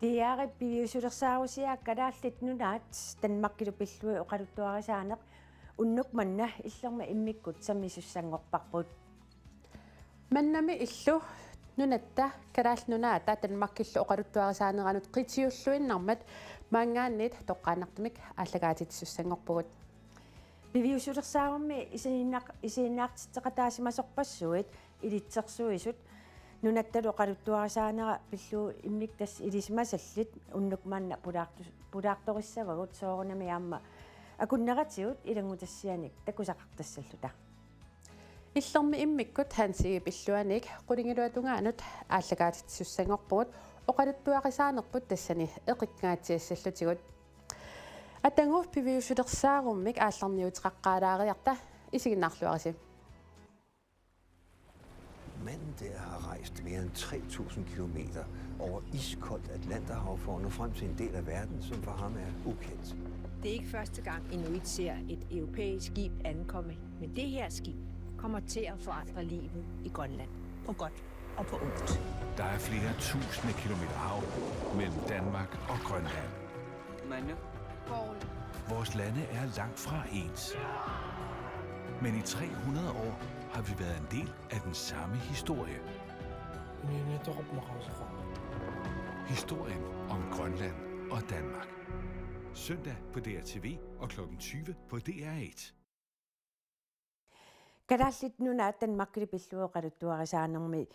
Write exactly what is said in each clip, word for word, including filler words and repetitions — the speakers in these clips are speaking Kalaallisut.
Piaarip piviusulersaarusiaa Kalaallit Nunaat Danmarkilu pillugit oqaluttuarisaaneq unnuk manna illormi immikkut sammisussanngorparput. Mannami illu nunatta Kalaallit Nunaata Danmarkillu oqaluttuarisaaneranut qitiulluinnarmat maanngaanniit toqqaannartumik aallakaatitsisussanngorpugut. Piviusulersaarummi isiginnaar-, isiginnaartitseqataasimasorpassuit ilitsersuisut nunattalu oqaluttuarisaanera pillugu immikkut tassa ilisimasallit unnuk manna pulaartu-, pulaartorissavagut soorunami aamma akunneratigut ilanngutassianik takusaqartassalluta. Illormi immikkut Hansigip illuanik qulingiluatungaanut aallakaatitsisussanngorpugut oqaluttuarisaanerput tassani eqikkangaatsiassallutigut. Atagu piviusulersaarummik aallarniuteqaqqaalaariarta, isiginnaarluarisi. Manden der har rejst mere end tre tusind kilometer over iskoldt Atlanterhav for at nå frem til en del af verden, som for ham er ukendt. Det er ikke første gang, Inuit ser et europæisk skib ankomme, men det her skib kommer til at forandre livet i Grønland. På godt og på ondt. Der er flere tusinde kilometer hav mellem Danmark og Grønland. Manu. Vores lande er langt fra ens. Men i tre hundrede år har vi været en del af den samme historie. Historien om Grønland og Danmark. Søndag på D R T V og klokken tyve på D R et. Kalaallit Nunaat Danmarkilu pillugit oqaluttuarisaanermi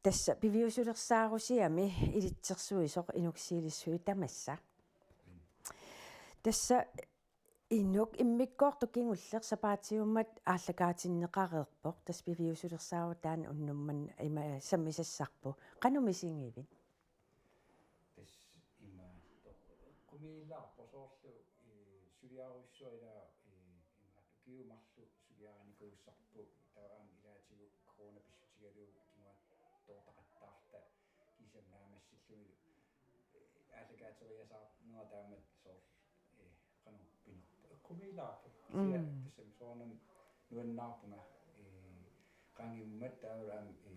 tassa piviusulersaarusiami ilitsersuisoq Inuk Silisui tamassa. Tassa Inuk, immikkoortoq kingulleq sapaatiummat aallakaatinneqareerpoq, tassa piviusulersaarut taanna unnuk manna ima sammisassarput. Qanoq misigivit? Tassa imaattoq. Eqqumiilaarpoq soorlu, ee, suliarujussuaq ilaa, ee, imaattoq ukiut marluk suliarinikuussarput, taava aamma ilaatigut corona pissutigalugu kinguaattoortaqattaarluta kiisami naammassillugulu, ee, aallakaateriasaarnera taamatut soorlu, ee, qanoq pinerpoq. Eqqumiilaarpoq. Kisianni tassami soorunami nuannaarpunga, ee, qangiummat taavalu aamma, ee,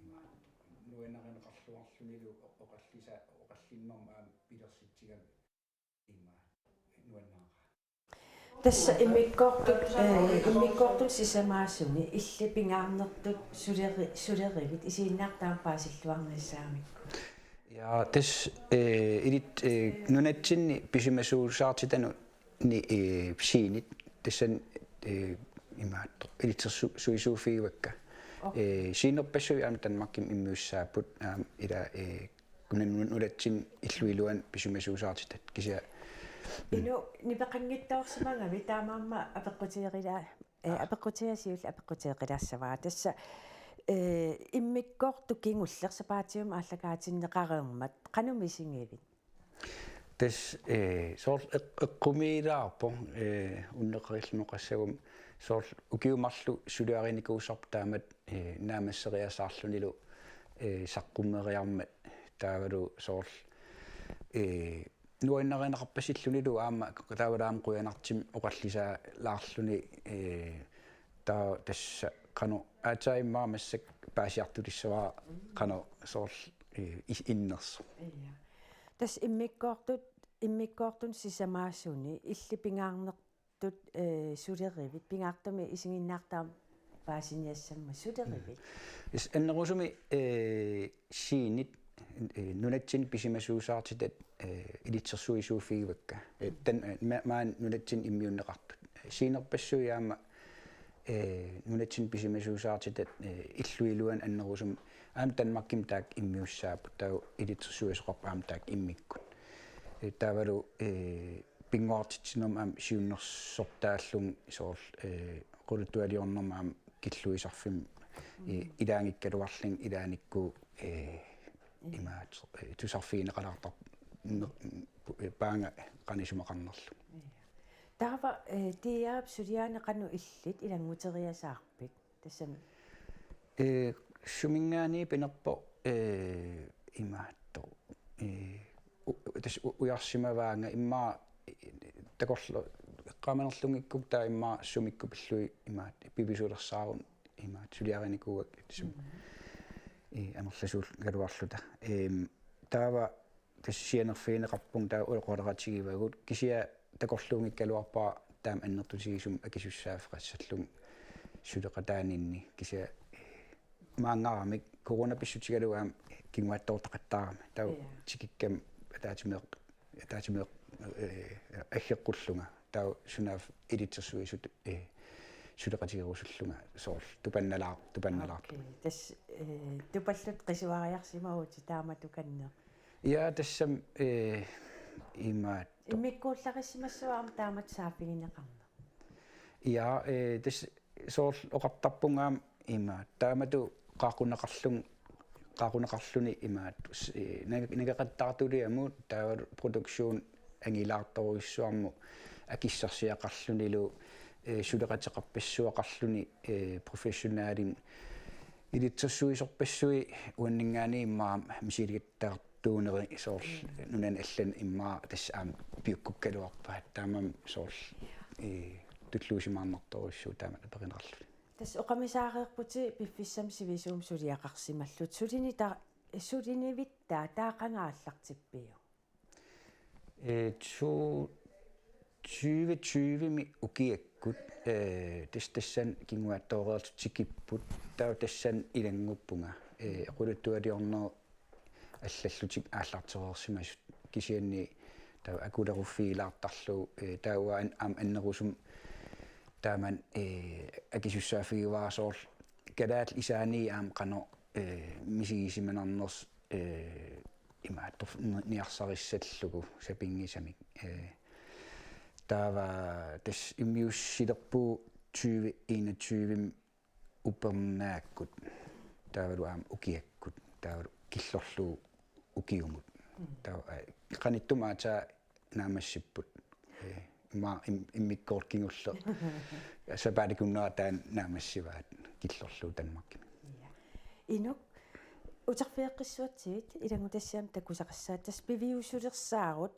imaattoq nuannarineqarluarlunilu o-, oqallisa-, oqallinnermut aamma pilersitsigami imaattoq nuannaaqaaq. Tassa immikkoortut, ee, immikkoortut sisamaasuni illit pingaarnertut suleri-, sulerivit isiginnaartitaammik paasilluarnissaamikku? Ja, tassa, ee, ilit, ee, nunatsinni pisimasuusaartitanut ni, ee, scenit tassani, ee, imaattoq ilitsersu-, suisuuffigivakka. Ee, scenerpassuit aamma Danmarkimi immiussaapput aamma ila, ee, kuna nu-, nunatsinni illup iluani pisimasuusaartitat kisianni. Inuk, nipeqanngitsoorsimagavit, taamaammat apeqquteerila-, ee, apeqquteersiuk apeqquteeqilaassavara. Tassa, ee, immikkoortoq kingulleq sapaatiummat aallakaatinneqareermat qanoq misigivit? Tassa, ee, soorlu eq-, eqqumiilaarpoq, ee, unneqqarilluni oqassaguma soorlu ukiut marluk suliarinikuusarput taamatut, ee, naammasseriasaarlunilu, ee, saqqummeriarmat taavalu soorlu, ee, nuannarineqarpasillunilu aamma taavalu aamma qujanartumik oqallisaalaarluni, ee, taava tassa qanoq aatsaat immaqa massakkut paasiartutissavara qanoq soorlu, ee, is-, innersoq. Ja. Tassa immikkoortut, immikkoortut sisamaasuni illit pingaarnertut, ee, sulerivit, pingaartumik isiginnaartitaammik paasiniassammat sulerivit? Is-, annerusumik, ee, scenit, ee, nunatsinni pisimasuusaartitat, ee, ilitsersuisuuffigivakka. Ee, tan-, ee, ma-, maani nunatsinni immiunneqartut. Scenerpassuit aamma, ee, nunatsinni pisimasuusaartitat, ee, illup iluani annerusumik aamma Danmarkimi taakku immiussaapput, taava ilitsersuisoqarput aamma taakku immikkut. Ee, taavalu, ee, pinnguartitsinermi aamma siunnersortaallugu soorlu, ee, oqaluttualiornermi aamma killuisarfimmi, ee, ilaanngikkaluarlunga ilaannikkut, ee, imaattoq, ee, tusarfigineqalaartarpoq, ee, paanga qanoq isumaqarnerlugu. Taava, ee, D R-p suliaani qanoq illit ilannguteriasaarpit tassami? Ee, suminngaanniit pinerpoq, ee, imaattoq, ee, u-, tassa u-, ujarsimavaanga immaqa, ee, takorlo-, eqqaamanerlunngikkukkit taava immaqa sumikkut pillugit imaattoq piviusulersaarut imaattoq suliarinikuuakka tassami. Mm. Ee, amerlasuugaluarluta. Eem, taava tassa sianerfigineqarpunga taava oqaloqatigivagut, kisianni takorluunngikkaluarpara taama annertutigisumik akisussaaffeqassallunga suleqataaninni, kisianni maanngaramik corona pissutigalugu aamma kinguaattoortaqattaarami. Taava Ja. tikikkama ataatsimeeq-, ataatsimeeq-, ee, aggeqqullunga. Taava sunaaffa ilitsersuisut, ee, suleqatigerusullunga soorlu tupannalaar-, tupannalaarput. Okay. Tassa, ee, tupallutit qisuariarsimavutit taamatukanneq. Ja, tassami, ee, imaattoq. Immikkuullarissimassavat aamma taamatut saaffigineqarneq. Ja, ee, tassa soorlu oqartarpunga aamma ima taamatut qaaqquneqarlun-, qaaqquneqarluni imaattoq s-, ee, nage-, nageqattaartuliamut taava produktion angilaartorujussuarmut akissarsiaqarlunilu, ee, suleqateqarpassuaqarluni, ee, professionelimik ilitsersuisorpassuit uanninngaanniit immaqa misilittaartuunerit soorlu nunani allani immaqa tassa aamma piukkukkaluarpaat, taamaammat soorlu, ee, tulluusimaarnartorujussuuvoq taamatut aperineqarluni. Tassa oqamisaareerputit piffissami sivisuumi suliaqarsimallutit. Sulini ta-, sulinivittaa taava qanga aallartippiuk? Ee, to-, tyve tyvemi ukiakkut, ee, tas-, tassani kinguaattooreersut tikipput, taava tassani ilannguppunga, ee, oqaluttualiorneq allallutik aallartereersimasut, kisianni taava akuleruffigilaartarlugu, ee, taava an-, aamma annerusumik taamani, ee, akisussaaffigivara soorlu kalaallit isaanniit aamma qanoq, ee, misigisimanarnersut, ee, imaattoq ni-, niarsarissallugu sapinngisamik. Ee, taava tassa immiussilerpugut tyve enogtyvemi upernaakkut, taavalu aamma ukiakkut, taavalu killorlugu ukiumut. Mm. Taava, ee, qanittumi aatsaat naammassipput. Ee, immaqa im-, immikkoortoq kingulleq. Sapaatip akunnera taanna naammassivaat killorlugu Danmarkimi. Ja. Inuk, uterfigeqqissuatsigit ilanngutassiami takusaqassaaq, tassa piviusulersaarut,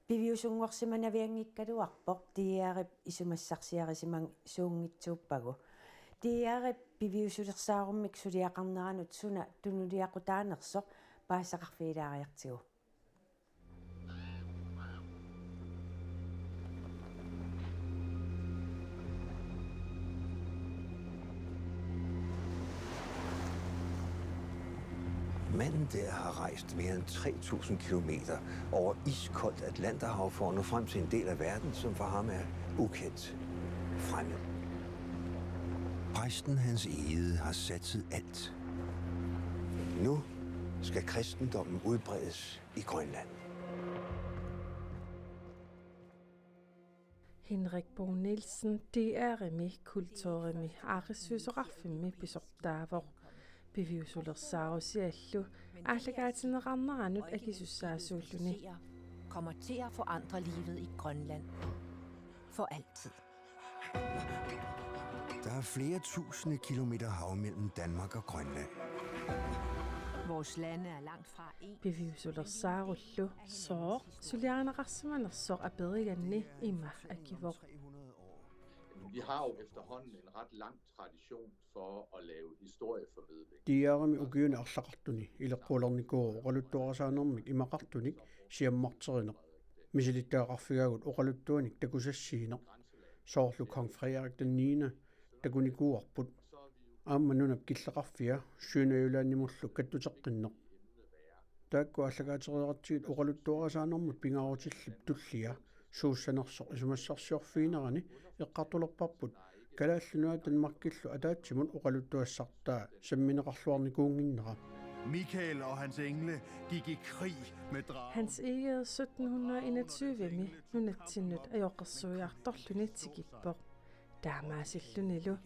piviusunngorsimanavianngikkaluarpoq, D R-ip isumassarsiarisimasuunngitsuuppagu. D R-ip piviusulersaarummik suliaqarneranut suna tunuliaqutaanersoq paasisaqarfigilaariartigu. Manden der har rejst mere end tre tusind kilometer over iskoldt Atlanterhav for at nå frem til en del af verden, som for ham er ukendt, fremmed. Præsten Hans Egede har satset alt. Nu skal kristendommen udbredes i Grønland. Henrik Bo Nielsen, D R-imi, kulturimi, aaqqissuisoqarfimmi pisortaavoq. Piviusulersaarusiallu aallakaatinneqarneranut akisussaasuulluni. Kommer til at forandre livet i Grønland. For altid. Der er flere tusinde kilometer hav mellem Danmark og Grønland. Vores lande er langt fra en. Piviusulersaarullu sooq suliarineqarsimanersoq aperiganni ima akivoq. Vi har jo efterhånden en ret lang tradition for at lave historieformidling. D R-imi ukiuni arlaqartuni ileqquulernikuuvoq oqaluttuarisaanermik imaqartunik siammarterineq, misilittagaqarfigaagut oqaluttuanik takusassiineq, soorlu Kong Frederik den niende takunikuuarput, aamma nunap killeqarfia Sønderjyllandimullu kattuteqqinneq. Taakku aallakaatereeratsigit oqaluttuarisaanermut pingaarutillip tullia suussanersoq isumassarsiorfiginerani eqqartulerparput Kalaallit Nunaat Danmarkillu ataatsimut oqaluttuassartaa sammineqarluarnikuunnginnera. Michael og hans engle gik i krig med dragen. Hans Egede sytten hundrede enogtyve-mi nunatsinnut ajoqersuiartorluni tikippoq. Taamaasillunilu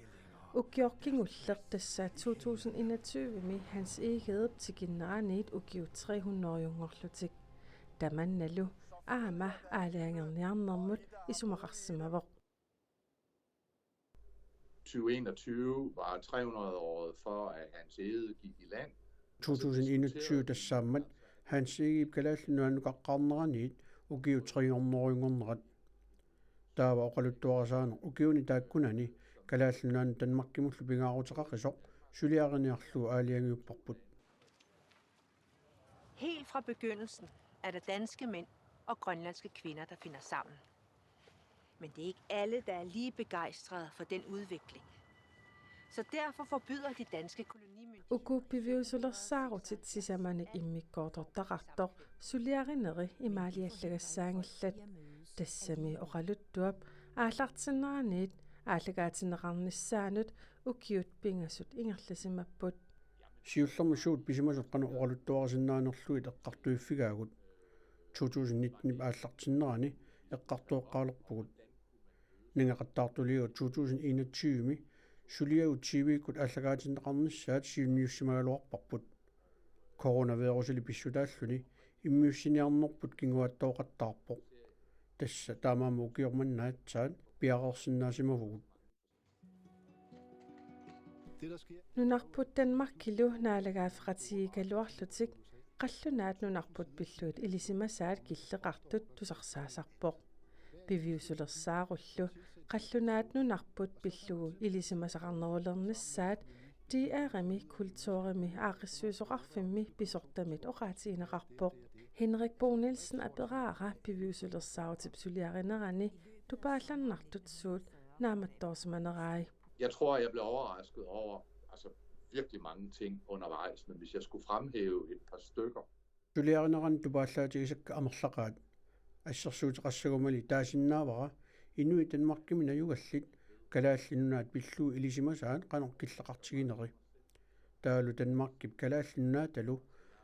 ukioq kingulleq, tassa to tusind enogtyve-mi Hans Egedep tikinneraniit ukiut tre hundrede-nngorlutik. Tamannalu aamma aalajangerniarnermut isumaqarsimavoq. Tyve enogtyve var tre hundrede-året for, at Hans Egede gik i land. To tusind enogtyve tassaammat Hans Egedep Kalaallit Nunaannukaqqaarneraniit ukiut tre hundrede-nngornerat. Taava oqaluttuarisaaneq ukiuni taakkunani Kalaallit Nunaannut Danmarkimullu pingaaruteqaqisoq suliariniarlugu aalajangiupparput. Helt fra begyndelsen er der danske mænd og grønlandske kvinder, der finder sammen. Men det er ikke alle, der er lige begejstrede for den udvikling. Så derfor forbyder de danske kolonimyndigheder... Uku piviusulersaarutit sisamanik immikkoortortaqartoq suliarineri imaaliallagassaanngillat. Tassami oqaluttuap aallartinneraniit aallakaatinneqarnissaanut ukiut pingasut ingerlasimapput. Siullermik suut pisimasut qanoq oqaluttuarisinnaanerlugit eqqartuiffigaagut. To tusind nitten aallartinnerani eqqartueqqaalerpugut. Nangeqattaartuliorluta to tusind enogtyve-mi suliagut T V-kkut aallakaatinneqarnissaat siunniussimagaluarparput. Coronavirusili pissutaalluni immiussiniarnerput kinguaattooqattaarpoq. Tassa taamaammat ukioq manna aatsaat piareersinnaasimavugut. Nunarput Danmarkilu naalagaaffeqatigiikkaluarlutik qallunaat nunarput pillugit ilisimasaat killeqartut tusarsaasarpoq. Piviusulersaarullu qallunaat nunarput pillugu ilisimasaqarnerulernissaat D R-imi, kulturimi, aaqqissuisoqarfimmi pisortamit oqaatigineqarpoq. Henrik Bo Nielsen aperaara piviusulersaarutip suliarinerani tupaallannartut suut naammattoorsimanerai. Jeg tror, jeg blev overrasket over altså, virkelig mange ting undervejs, men hvis jeg skulle fremhæve et par stykker, Suliarinerani tupaallaatigisakka amerlaqaat. Assersuuteqassagumali taasinnaavara inuit Danmarkimi najugallit Kalaallit Nunaat pillugu ilisimasaat qanoq killeqartigineri. Taavalu Danmarkip Kalaallit Nunaatalu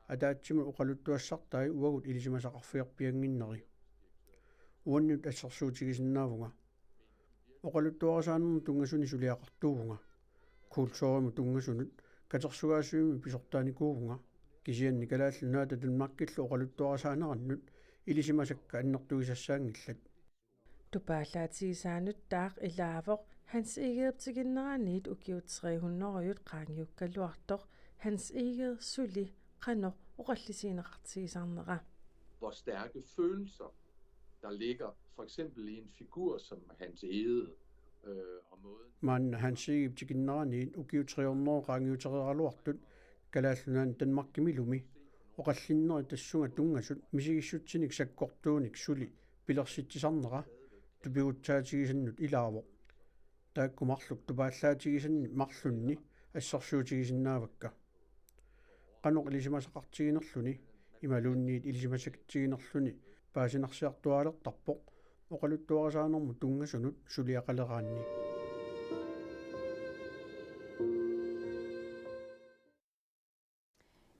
ataatsimut oqaluttuassartai uagut ilisimasaqarfigerpiannginneri. Uannut assersuutigisinnaavunga. Oqaluttuarisaanermut tunngasunik suliaqartuuvunga. Kulturimut tunngasunut katersugaasivimmi pisortaanikuuvunga. Kisianni Kalaallit Nunaata Danmarkillu oqaluttuarisaanerannut ilisimasakka annertugisassaanngillat. Tupaallaatigisaanuttaaq ilaavoq Hans Egedep tikinneraniit ukiut tre hundrede qaangiukkaluartoq Hans Egede suli qanoq oqallisigineqartigisarnera. Hvor stærke følelser, der ligger for eksempel i en figur som Hans Egede, øh, og måden... Maanna Hans Egedep tikinneraniit ukiut tre hundrede qaangiutereeraluartut Kalaallit Nunaanni Danmarkimilumi oqallinnerit tassunga tunngasut misigissutsinik sakkortuunik suli pilersitsisarnera tupigutsaatigisannut ilaavoq. Taakku marluk tupaallaatigisanni marlunni assersuutigisinnaavakka. Qanoq ilisimasaqartiginerluni imaluunniit ilisimasaqartiginerluni paasinarsiartuaalertarpoq oqaluttuarisaanermut tunngasunut suliaqaleraanni.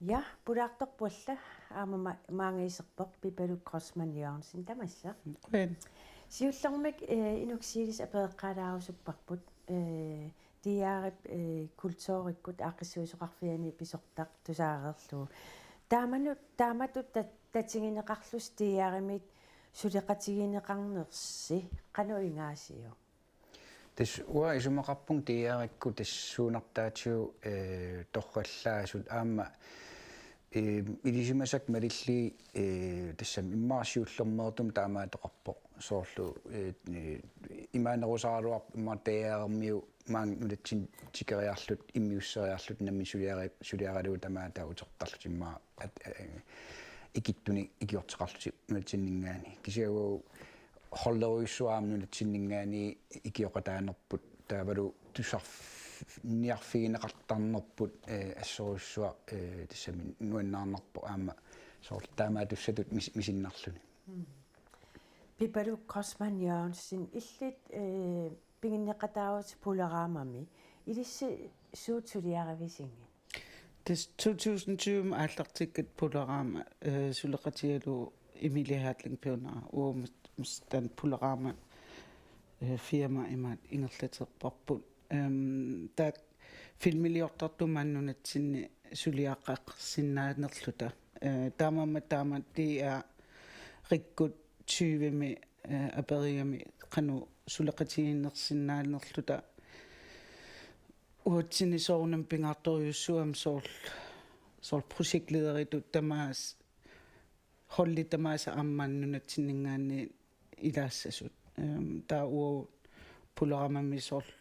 Ja, pulaartorput alla aamma ma-, maanga iserpoq Pipaluk Grossmann Jørgensen, tamassa. Qujan. Siullermik eh, Inuk Siilisi apereqqaalaarusupparput eh, D R-ip eh, kulturikkut aaqqissuisoqarfiani pisortaq tusaareerlugu. Taamanut, taamatut tat-, tatigineqarlusi D R-imit suleqatigineqarnersi qanoq ingaasiuk? Tassa uanga isumaqarpunga D R-ikkut tassa suunartaatigut eh, torrallaasut aamma eh, ilisimasakka malillugit eh, tassami immaqa siullermeertumik taamaattoqarpoq soorlu eh, eh, imaanerusaraluarpoq immaqa D R-imiut maanga nunatsinni tikeriarlutik immiusseriarlutik nammineq suliari-, suliaralugu tamaasa utertarlutik immaqa at-, eh, ikittunik ikiorteqarlutik nunatsinninngaanniit. Kisianni uagut holderujussuaq aamma nunatsinninngaanniit ikioqataanerput taavalu tusarf-, niarfigineqartarnerput eh, assorujussuaq eh, tassami nuannaarnarpoq aamma soorlu taamaattussatut mis-, misinnarluni. Pipaluk Grossmann Jørgensen, illit eh, piginneqataavutit Pulorama-mi, ilissi suut suliarivisigit? Tassa to tusind tyve aallartikkatta Pulorama eh, suleqatigalugu Emilie Hertling Bjørnar uuma mistan Pulorama eh, firma imaat ingerlatereerparput. Ehm, taakku filmiliortartut maani nunatsinni suliaqarsinnaanerluta. Eh, taamaammat taama D R-ikkut tyvemi eh, aperigami qanoq suleqatigiinnersinnaanerluta uatsinni soorunami pingaartorujussuugami soorlu, soorlu projektlederitut tamaasa, holdit tamaasa aamma nunatsinninngaanniit ilaassasut. Ehm, taava uagut Pulorama-mi soorlu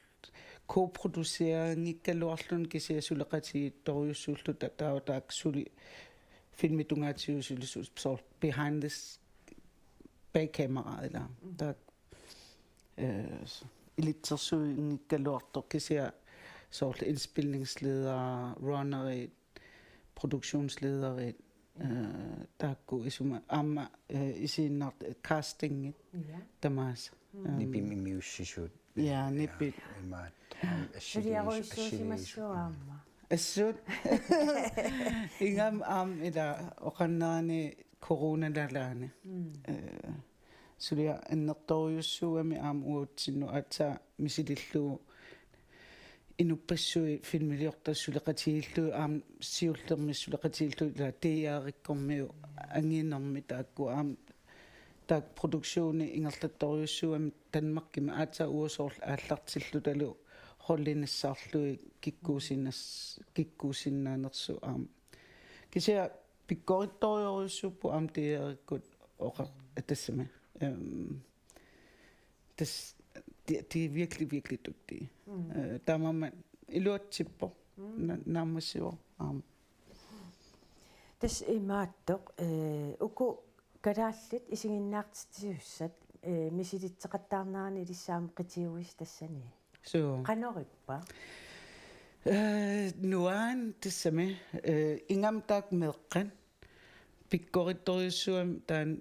koproduceringikkaluarluni kisianni suleqatigiittorujussuulluta taava taakku suli filmip tungaatigut sulisuut soorlu behind this, bag camera, ilaa. Mm. Taakku, eh, ilitsersuinngikkaluartoq kisianni soorlu indspilningsledere, runnerit, produktionslederit, eh, taakku isuma aamma, eh, isiinnart-, castingit, ja, tamaasa. Mm. Em, nipimik immiussisut. Ja, nipit. Imaat, aamma assiliisu-, suliarujussuusimassuit assiliisu-, aamma. Assut. Ingammik aamma ila oqarnerani coronanalaani. Mm. Eh, suliaq annertoorujussuugami aamma uatsinnut aatsaat misilillugu inuppassuit filmiliortartut suleqatigiillugit aamma siullermik suleqatigiillugit ila D R-ikkormiut anginermik taakku aamma taakku produktionit ingerlattorujussuugami Danmarkimi aatsaat uagut soorlu aallartillutalu holdinissaarlugit kikkuusinnas-, kikkuusinnaanersut aamma. Kisianni pikkorittorujussuupput aamma D R-ikkut oqa-, tassami. Øhm, tassa, de, de er virkelig, virkelig dygtige. Mm. Øh, taamaammat iluatsippoq. Mm. Na-, naammassivoq aamma. Tassa imaattoq, eh, uku kalaallit isiginnaartitsisussat, eh, misilitseqattaarnerani ilissi aamma qitiuisi tassani. Suu. Qanorippa? Eh, nuan tassami, eh, ingammik taakku meeqqat. Pikkorittorujussuugami taanna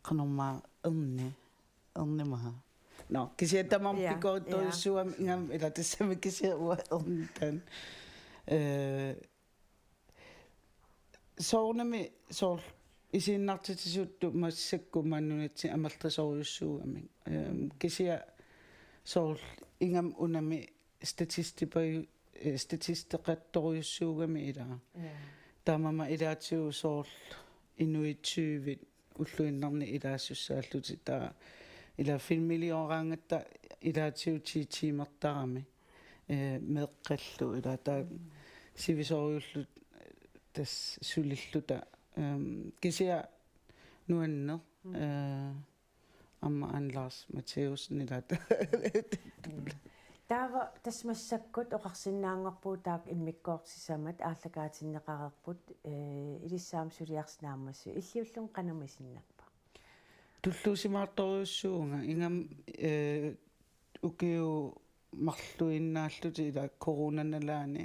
qanormaa erni. Ernimaha. Nå, kisianni tamarmik, ja, pikkorittorujussuugami, ja, ingammik ila tassami kisianni uanga erni taanna. Eh, soorunami soorlu isiginnaartitsisuttut massakkut maani nunatsinni amerlasoorujussuugamik. Øhm, kisianni soorlu ingammik unami statistipai-, eh, statisteqattorujussuugami ilaa. Ja. Taamaammat ilaatigut soorlu inuit tyvit ulluinnarni ilaasussaallutik taava ila filmilioraangatta ilaatigut ti tiimertarami, eh, meeqqallu ila taava, mm, sivisoorujulluta, eh, tassa sulilluta, ehm, kisianni nuanneq, mm, eh, aamma Anne Lars Mathæussen ilaata. Taava tassa massakkut oqarsinnaanngorpugut taakku immikkoortoq sisamat aallakaatinneqareerput, eh, ilissi aamma suliarsi naammassivoq. Illit ullumi qanoq misinnerpa? Tulluusimaartorujussuuvunga ingammik, eh, ukiut marluinnaallutik ila coronanalaani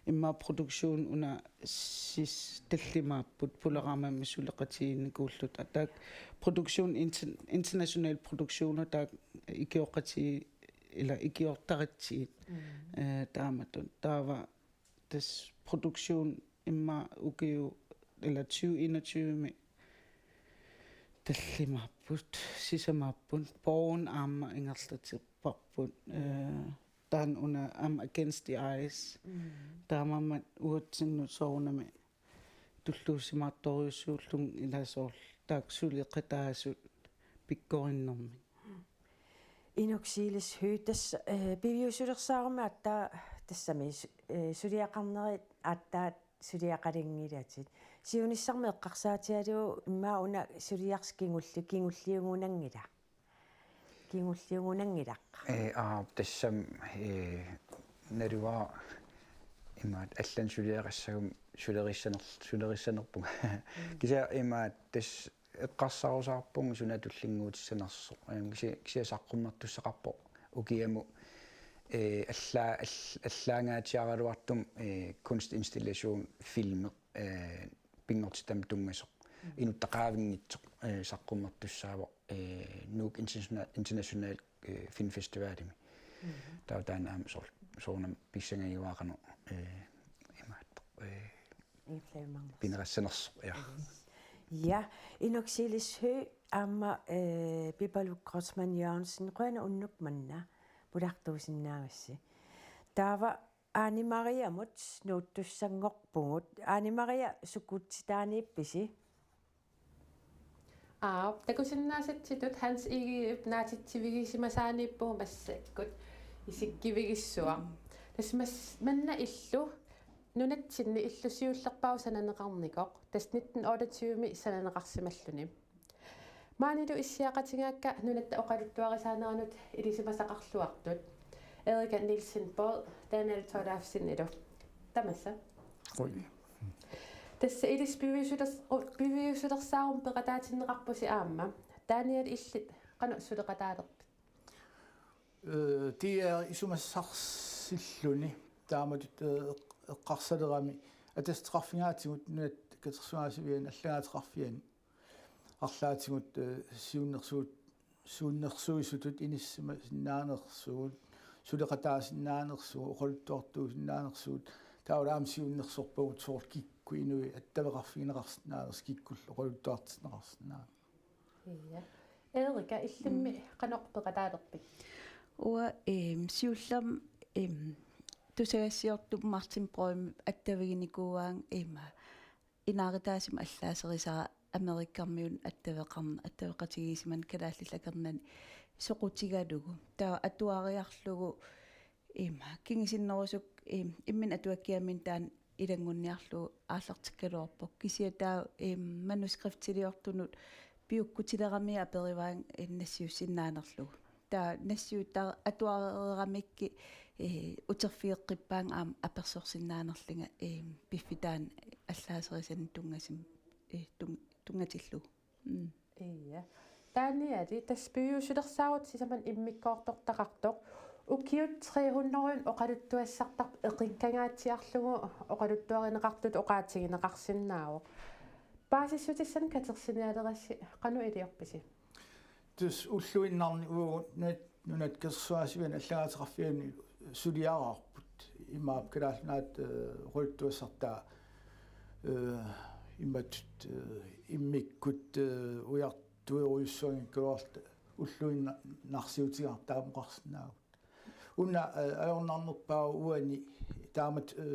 immaqa produktion una sis tallimaapput Pulorama-mi suleqatigiinnikuulluta. Taakku produktion inter-, international produktioner taakku ikioqatigiit ila ikiortaratsigit. Mm. Eh, taamatut. Taava tassa produktion immaqa ukiut ila tyve enogtyve-mi tallimaapput, sisamaapput, Borgen aamma ingerlateqarparput, eh, taanna una aamma Against the Ice. Mm. Taamaammat uatsinnut soorunami tulluusimaartorujussuullunga ila soorlu taakku suleqataasut pikkorinnermik. Inuk Silis Høegh, tassa, eh, piviusulersaarummi aatsaat tassami su-, eh, suliaqarnerit aatsaat suliaqalinngilatit. Siunissami eqqarsaatigalugu immaqa una suliarsi kingulli-, kingulliugunanngilaq. Kingulliugunanngilaq. Eh, aa, tassami, eh, naluara imaattoq allanik suliaqassaguma sulerissaner-, sulerissanerpunga. Mm. Kisianni imaattoq tassa eqqarsarusaarpunga suna tullinnguutissanersoq. Ehm, kisi-, kisianni saqqummertussaqarpoq ukiamut, eh, alla-, all-, allaangaatsiaraluartumik, eh, kunstinstallation filmi, eh, pinngortitami tunngasoq. Mm. Inuttaqaavinngitsoq, eh, saqqummertussaavoq, eh, Nuuk International, International, eh, Filmfestivalimi. Mhm. Taava taanna aamma soor-, soorunami pissangagiuaaqanoq, eh, imaattoq, eh, Ingerlajumaarnersoq. Pineqassanersoq, ja. Ja, Inuk Silis Høegh aamma, eh, Pipaluk Kreutzmann Jørgensen, qujanaq unnuk manna pulaartuusinnaagassi. Taava Ane Mariamut nuuttussanngorpugut. Ane Maria, sukutsitaaniippisi? Aap, takusinnaasatsitut Hans Egedep naatitsivigisimasaaniippugut massakkut isikkivigissuaq. Tassa mas-, manna illu nunatsinni illu siullerpaamik sananeqarnikoq. Tassa nitten otteogtyve-mi sananeqarsimalluni. Maanilu issiaqatigaakka nunatta oqaluttuarisaaneranut ilisimasaqarluartut. Erika Nielsen Baad, Daniel Thorleifsenilu. Tamassa. Oj. Tassa ilissi piviusulers-, u-, piviusulersaarumik peqataatinneqarpusi aamma. Daniel, illit qanoq suleqataalerpit? Eh, tia isumassarsilluni taamatut, eh, eq-, eqqarsalerami atassaqarfigaatigut Nunatta Katersugaasiviani allagaateqarfiani arlaatigut, eh, siunnersuut-, siunnersuisutut inissisimasinnaaneraat, suleqataasinnaanerat, oqaluttuartuusinnaanerat, taavalu aamma siunnersorpagut soorlu kikkut inuit attaveqarfigineqarsinnaanersut, kikkullu oqaluttuartinneqarsinnaanerat. Ja. Erika, illimmi qanoq peqataalerpit? Uanga, ehm, siullermik, ehm, tusagassiortup Martin Breumip attaviginikuuaanga, ehm, inaarutaasumik allaaserisara Amerikkarmiunut attaveqarn-, attaveqatigiissimaneq kalaallit akornanni soqutigalugu. Taava atuariarlugu, ehm, kingusinnerusukkut, ehm, imminut atuakkiaminnut taanna ilanngunniarlugu aallartikkaluarpoq. Kisianni taava, ehm, manuskriptiliortunut piukkutileramiuk aperivaannga, eh, nassiussinnaanerlugu. Taava nassiuttaa atuareeramikkit, eh, uterfigeqqippaannga aamma apersorsinnaanerlunga, eh, piffissap taanna allaaserisanik tunngasum-, eh, tun-, tunngatillugu. Mm. Ja. Daniel, tassa piviusulersaarutit sisamanut immikkoortortaqartoq. Ukiut tre hundrede oqaluttuassartarput eqinkangaatsiarlugu oqaluttuarineqartutut oqaatigineqarsinnaavoq. Paasissutissanik katersinialerassi qanoq iliorpisi? Tassa ulluinnarni uagut Nunat-, Nunatta Katersugaasiviani allagaateqarfiani suliaraarput. Imaappoq Kalaallit Nunaata, eh, oqaluttuassartaa, eh, imatut, eh, immikkut, eh, ujartuerujussuanngikkaluarluta ulluinnarsiutigaartut taama oqarsinnaavugut. Una, eh, ajornarnerpaavoq uani taamatut, eh,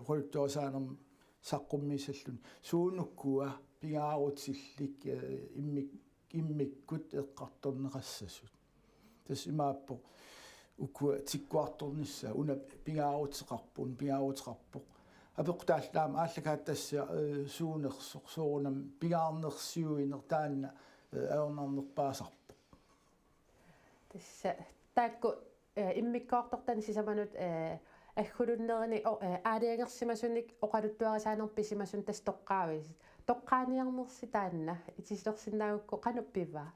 oqaluttuarisaanermut saqqummiussalluni. Suunukua pingaarutillit, eh, immik-, immikkut eqqartorneqassasut. Tassa imaappoq ukua tikkuartornissaat, una pingaaruteqarpoq, una pingaaruteqarpoq. Apeqqutaallu aamma aallakaatitassiaq, eh, suunersoq, soorunami pingaarnersiuineq taanna, eh, ajornarnerpaasarpoq. Tassa taakku, eh, immikkoortortanik sisamanut, eh, aggulunnerini o-, eh, aalajangersimasunik oqaluttuarisaanermut pisimasunik tassa toqqaavisit. Toqqaaniarnersi taanna itisilersinnaagukku qanoq pivaa?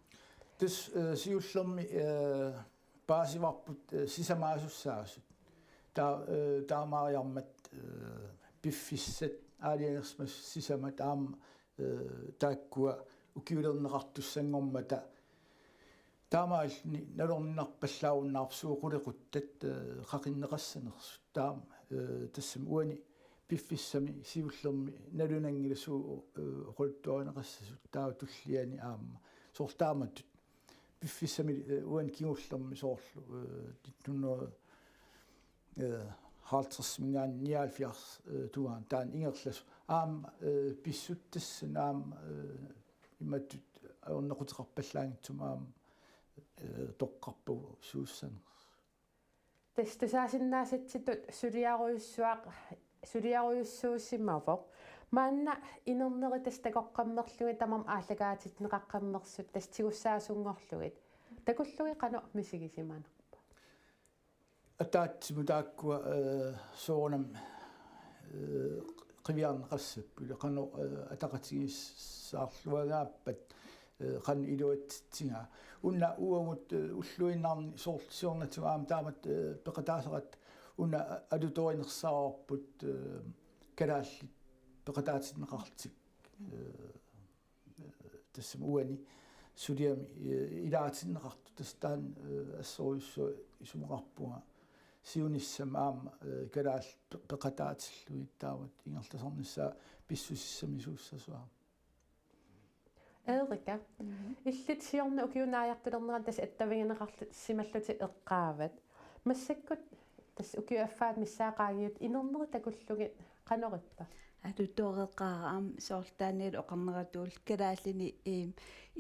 Tassa, eh, siullermik, eh, paasivarput, eh, sisamaasussaasut. Ta-, eh, taamaariarmat, eh, piffissat aalajangersimasut sisamat aamma, eh, taakkua ukiulerneqartussanngormata taamaalilluni nalorninarpallaarunnaarpoq suut qulequttat, eh, qaqinneqassanersut. Taama, eh, tassami uani piffissami siullermi nalunanngilaq suut, eh, oqaluttuarineqassasut, taava tulliani aamma. Soorlu taamatut piffissami, eh, uani kingullermi soorlu, eh, nitten hundrede, eh, halvtredsimiingaanniit nioghalvfjerds, eh, tungaanut taanna ingerlasoq. Aamma, eh, pissuttassanik aamma, eh, imatut ajornaquteqarpallaanngitsumik aamma, eh, toqqarpagut suussanersut. Tassa tusaasinnaasatsinni suliarujussuaq-, suliarujussuusimavoq. Maanna inerneri tassa takoqqammerlugit tamarmik aallakaatitinneqaqqammersut tassa tigussaasunngorlugit. Takullugit qanoq misigisimanerpa? Ataatsimut taakkua, eh, soorunami, eh, qiviarneqassapput, qanoq, eh, ataqatigiissaarluagaappat, eh, qanoq iluatsitsigaa. Una uagut, eh, ulluinnarni soorlu siornatigut aamma taamatut, eh, peqataasaratta una alutorinersaavarput, eh, kalaallit peqataatinneqarlutik, eh, tassami uani suliami, eh, ilaatinneqartut, tassa taanna, eh, assorujussuaq isumaqarpunga siunissami aamma, eh, kalaallit pe-, peqataatillugit taamatut ingerlasarnissaa pissusissamisuussasoq aamma. Erika, illit siorna ukiup naajartulernerani tassa attavigineqarsimallutit eqqaavat. Massakkut tassa ukiup affaata missaat qaangiutit inerneri takullugit qanoq ippa? Alutoreqaara aamma soorlu Daniel oqarneratuullu kalaallinik, eem,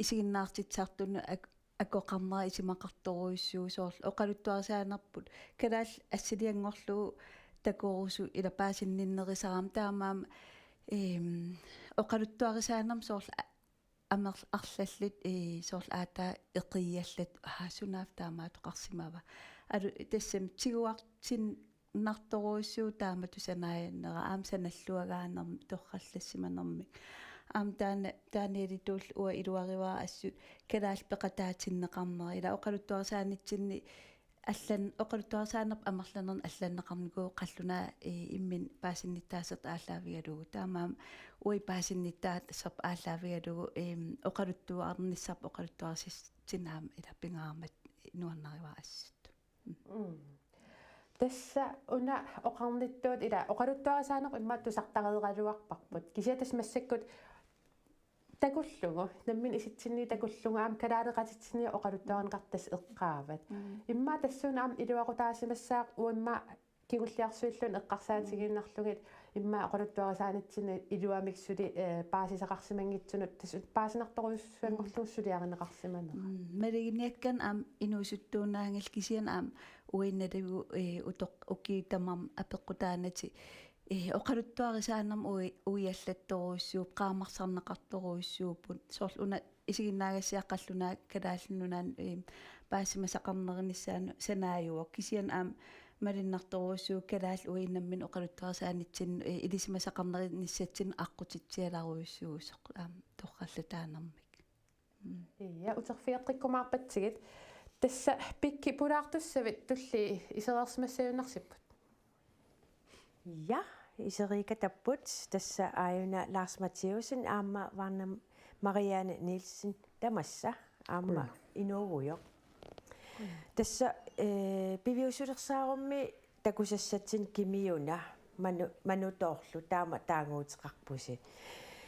isiginnaartitsisartunut ak-, akoqarnera isumaqartorujussuuvoq, soorlu oqaluttuarisaanerput kalaallit assilianngorlugu takorusut ila paasinninnerusarami, taamaammat, eem, oqaluttuarisaanermi soorlu a-, amer-, arlallit, ee, soorlu aatsaat eqiigallat, aa, sunaaffa taamaattoqarsimava. Alu-, tassami tiguartin-, nartorujussuuvoq taamatut sanaajannera aamma sanalluagaanermik torrallassimanermik. Aamma taanna taanialituul uanga iluarivara assut kalaallit peqataatinneqarneri ila oqaluttuarisaanitsinni allan oqaluttuarisaanerput amerlanernik allanneqarnikuuvoq qallunaat, ee, imminut paasinnittaasertut aallaavigalugu. Taamaammat uagut paasinnittaaserput aallaavigalugu, em, oqaluttuarnissarput oqaluttuarisassatsinnut aamma ila pingaarmat nuannarivara assut. Mm. Tassa una oqarnittut ila oqaluttuarisaaneq immaqa tusartareeraluarparput. Kisianni tassa massakkut takullugu, nammineq isitsinni takullugu, aamma kalaaleqatitsinni oqaluttuarineqartut tassa eqqaavat. Mm. Immaqa tassuuna aamma iluaqutaasimassaaq uanga kingulliarsuilluunniit eqqarsaatigiinnarlugit immaqa oqaluttuarisaanitsinni iluamik suli, eh, paasisaqarsimanngitsunut, tassa paasinartorujussuanngorlugu suliarineqarsimanera. Mm, maluginiakkannik aamma inuusuttuunnaanngilaq kisianni aamma uinnaligu, eh, utoq-, ukiut tamarmik apeqqutaanatik, eh, oqaluttuarisaanermut ui-, uiallattorujussuupput, qaammarsarneqartorujussuupput, soorlu una isiginnaagassiaq qallunaat Kalaallit Nunaannut, eh, paasimasaqarnerinissaannut sanaajuvoq. Kisianni aamma malunnartorujussuuvoq kalaallit uagut nammineq oqaluttuarisaanitsinnut, eh, ilisimasaqarnerinissatsinnut aqqutitsialarujussuusoq aamma torrallataanermik. Mm. Ja, uterfigeqqikkumaarpatsigit. Tassa Pikki pulaartussavit tulliit isereersimassagunarsipput. Ja, iseriikatapput tassa aajuna Lars Matthæussen aamma Varna Marianne Nielsen tamassa aamma. Qujanaq. Inuugujoq. Qujanaq. Tassa, eh, piviusulersaarummi takusassatsinnik Kimiuna Manu-, Manutoorlu taama taaguuteqarpusi.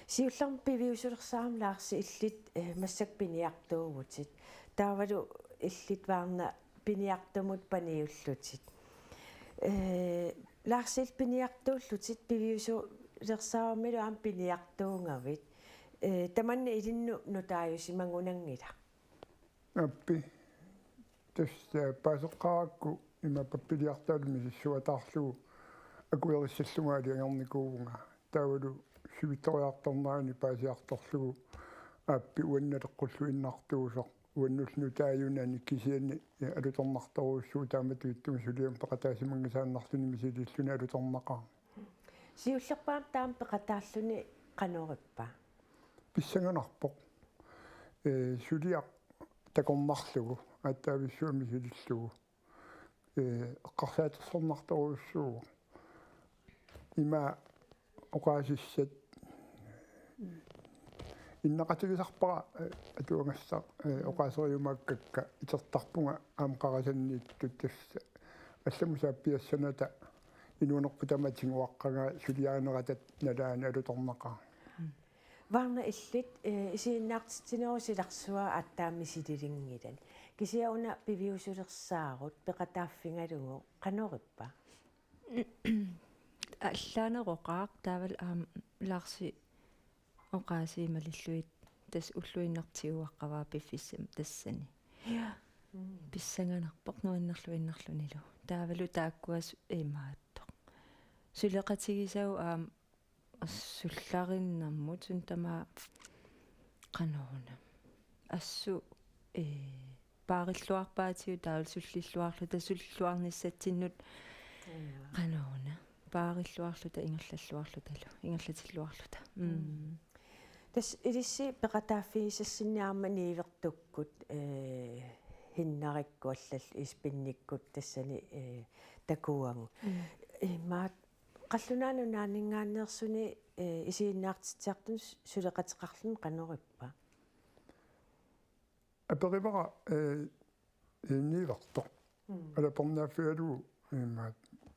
Siullermik piviusulersaarummi Lars illit, eh, massakkut piniartuuvutit. Taavalu illit Varna piniartumut paniullutit. Eh, Lars illit piniartuullutit piviusulersaarummilu aamma piniartuugavit. Eh, tamanna ilinnut nutaajusimagunanngilaq. Aappi. Tassa paaseqqaarakku ima pappiliartaallu misissuataarlugu akuerissallunga aliangarnikuuvunga. Taavalu sivitsoriartornerani paasiartorlugu aappi uannut naleqqulluinnartuusoq. Uannullu nutaajunani kisianni, eh, alutornartorujussuuvoq taamatut ittumik suliamut peqataasimanngitsunnarluni misililluni alutornaqaaq. Siullerpaamik taama peqataalluni qanorippa? Pissanganarpoq. Eh, suliaq takornarlugu, aatsaavissuaq misilillugu. Eh, eqqarsaatersornartorujussuuvoq. Ima oqaasissat innaqatigisarpara, eh, atuagassaq, eh, oqaaseriumaakkakka itertarpunga aamma qarasanniittut tassa allamut saappiassanata inuunerput tamaat tiguaqqagaa suliarinerata nalaani alutornaqaaq. Varna illit, eh, isiginnaartitsinerup silarsua aatsaat misililinngilaq. Kisianni una piviusulersaarut peqataaffigalugu qanorippa? Allaaneroqaaq taavalu aamma Larsi oqaasii malillugit tassa ulluinnartiuaqqavaa piffissami tassani. Ja. Mm. Pissanganarpoq nuannerluinnarlunilu. Taavalu taakkua su-, imaattoq. Suleqatigisagut aamma assullarinnermut suna tamaat qanoruna. Assut, eh, paarilluarpaatigut taavalu sullilluarluta, sullilluarnissatsinnut. Ja. Qanoruna. Paarilluarluta, ingerlalluarlutalu, ingerlatilluarluta. Mm. Mm. Tassa ilissi peqataaffigisassinni aamma niuertukkut, eh, Hinnarikkut allallu ispinnikkut tassani, eh, takuagut. Mm. Imaat Qallunaat Nunaanninngaanneersuni, eh, isiginnaartitsisartuni suleqateqarluni qanorippa? Aperivara, eh, eh, niuertoq. Mm. Alapernaaffigalugu imaat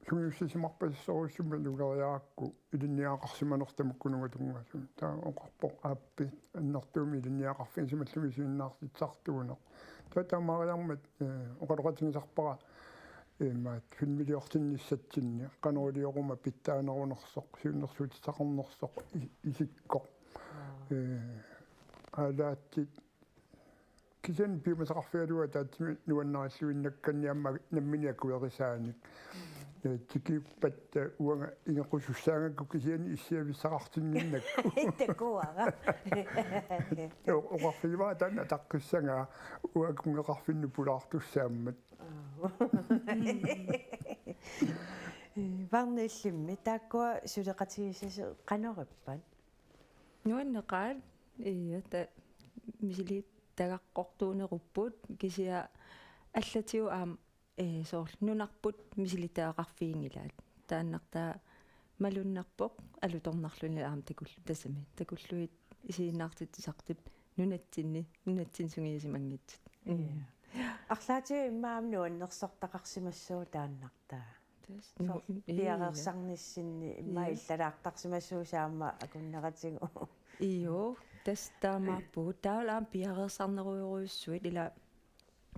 sungiussisimarpasissorujussuarmik nukeriarakku ilinniagaqarsimanersoq tamakkununnga tunngasut. Taava oqarpoq aappi annertuumik ilinniagaqarfigisimallunga isiginnaartitsisartuuneq. Taava taamaariarmat, eh, oqaloqatigisarpara imaat filmiliortinnissatsinni qanoq ilioruma pitsaanerunersoq, siunnersuutissaqarnersoq, i-, isikkoq. Aa. Eh, aalaatsit kisianni piumasaqarfigalugu ataatsimik nuannarilluinnakkanni aamma nammineq akuerisaanik. Mm. Eh, tikiuppat, eh, uanga ingeqqusussaagakku kisianni issiavissaqartinninnakku. Takuara. O-, oqarfigivara taanna ataqqissagaa uanga kunngeqarfinnut pulaartussaammat. Aa. Varna, illimmi taakkua suleqatigisassat qanoq ippat? Nuanneqaat, ija, ta-, misilitagaqartuunerupput, kisianni allatigut aamma, ee, soorlu nunarput misilittagaqarfiginngilaat. Taannartaa malunnarpoq alutornarluni aamma takul-, tassami, takullugit isiginnaartitsisartut nunatsinni, nunatsinni sungiusimanngitsut. Mm. Ija. Arlaatigut immaqa aamma nuannersortaqarsimassaaq taannartaa. Tassa. Soorlu nu-, ija. Piareersarnissinni immaqa, ija, illalaartarsimassuusi aamma akunneratigut. Ija, tassa taamaappugut. Taavalu aamma piareersarnerujorujussuit, ila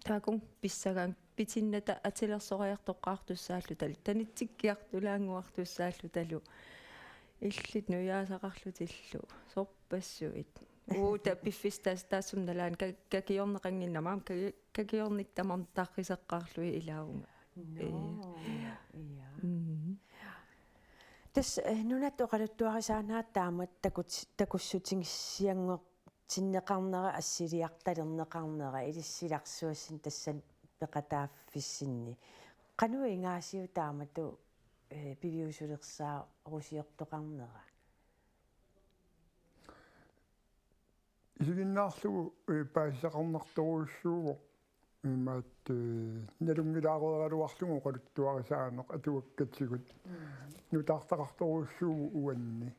taakku pissagaanni pitinnata atilersoriartoqqaartussaallutalu, tanitsikkiartulaannguartussaalluta, illit nujaasaqarlutillu, sorpassuit. Uagut piffissaq tassa taassuma nalaani ka-, kakiorneqannginnama, aamma ka-, kakiornikkut tamarmik tarriseqqaarlugit ilaavunga. Nå, ija. Ija. Mm. Tassa, eh, nunatta oqaluttuarisaanerat taamatut takut-, takussutissianngortinneqarnera, assiliartalerneqarnera, ilissi silarsuassinnut tassani peqataaffissinni. Qanoq ingaasiuk taamatut, eh, piviusulersaarusiortoqarnera? Isiginnaarlugu, eh, paasisaqarnartorujussuuvoq, imaattoq, eh, nalunngilaareeraluarlugu oqaluttuarisaaneq atuakkatigut. Mm. Nutaartaqartorujussuuvoq uanni.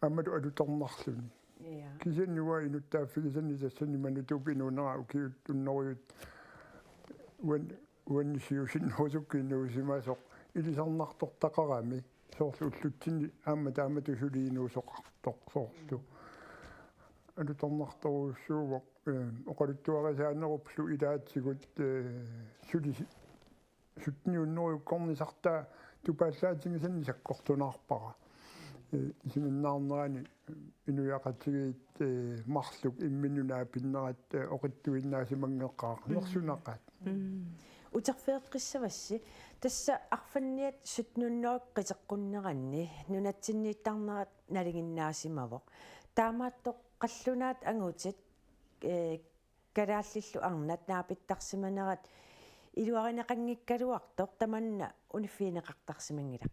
Aammalu alutornarluni. Ija. Kisianni uanga inuttaaffigisannut tassani Manutooq inuunera ukiut unnorujut uan-, uannut siusinnerusukkut inuusimasoq ilisarnartortaqarami, soorlu ullutsinni aamma taamatut suli inuusoqartoq soorlu. Alutornartorujussuuvoq, eh, oqaluttuarisaaneruplu ilaatigut, eh, suli si-, sytten hundrede-kkornisartaa tupaallaatigisannik sakkortunaarpara. Eh, isiginnaarnerani inuiaqatigiit, eh, marluk imminnut naapinnerat, eh, oqitsuinnaasimanngeqaaq. Mm. Nersunaqaat. Mm. Uterfigeqqissavassi, tassa arfanniat sytten hundrede qiteqqunneranni nunatsinniittarnerat nalinginnaasimavoq. Taamaattoq qallunaat angutit, eh, kalaallillu arnat naapittarsimanerat iluarineqanngikkaluartoq tamanna uniffigineqartarsimanngilaq.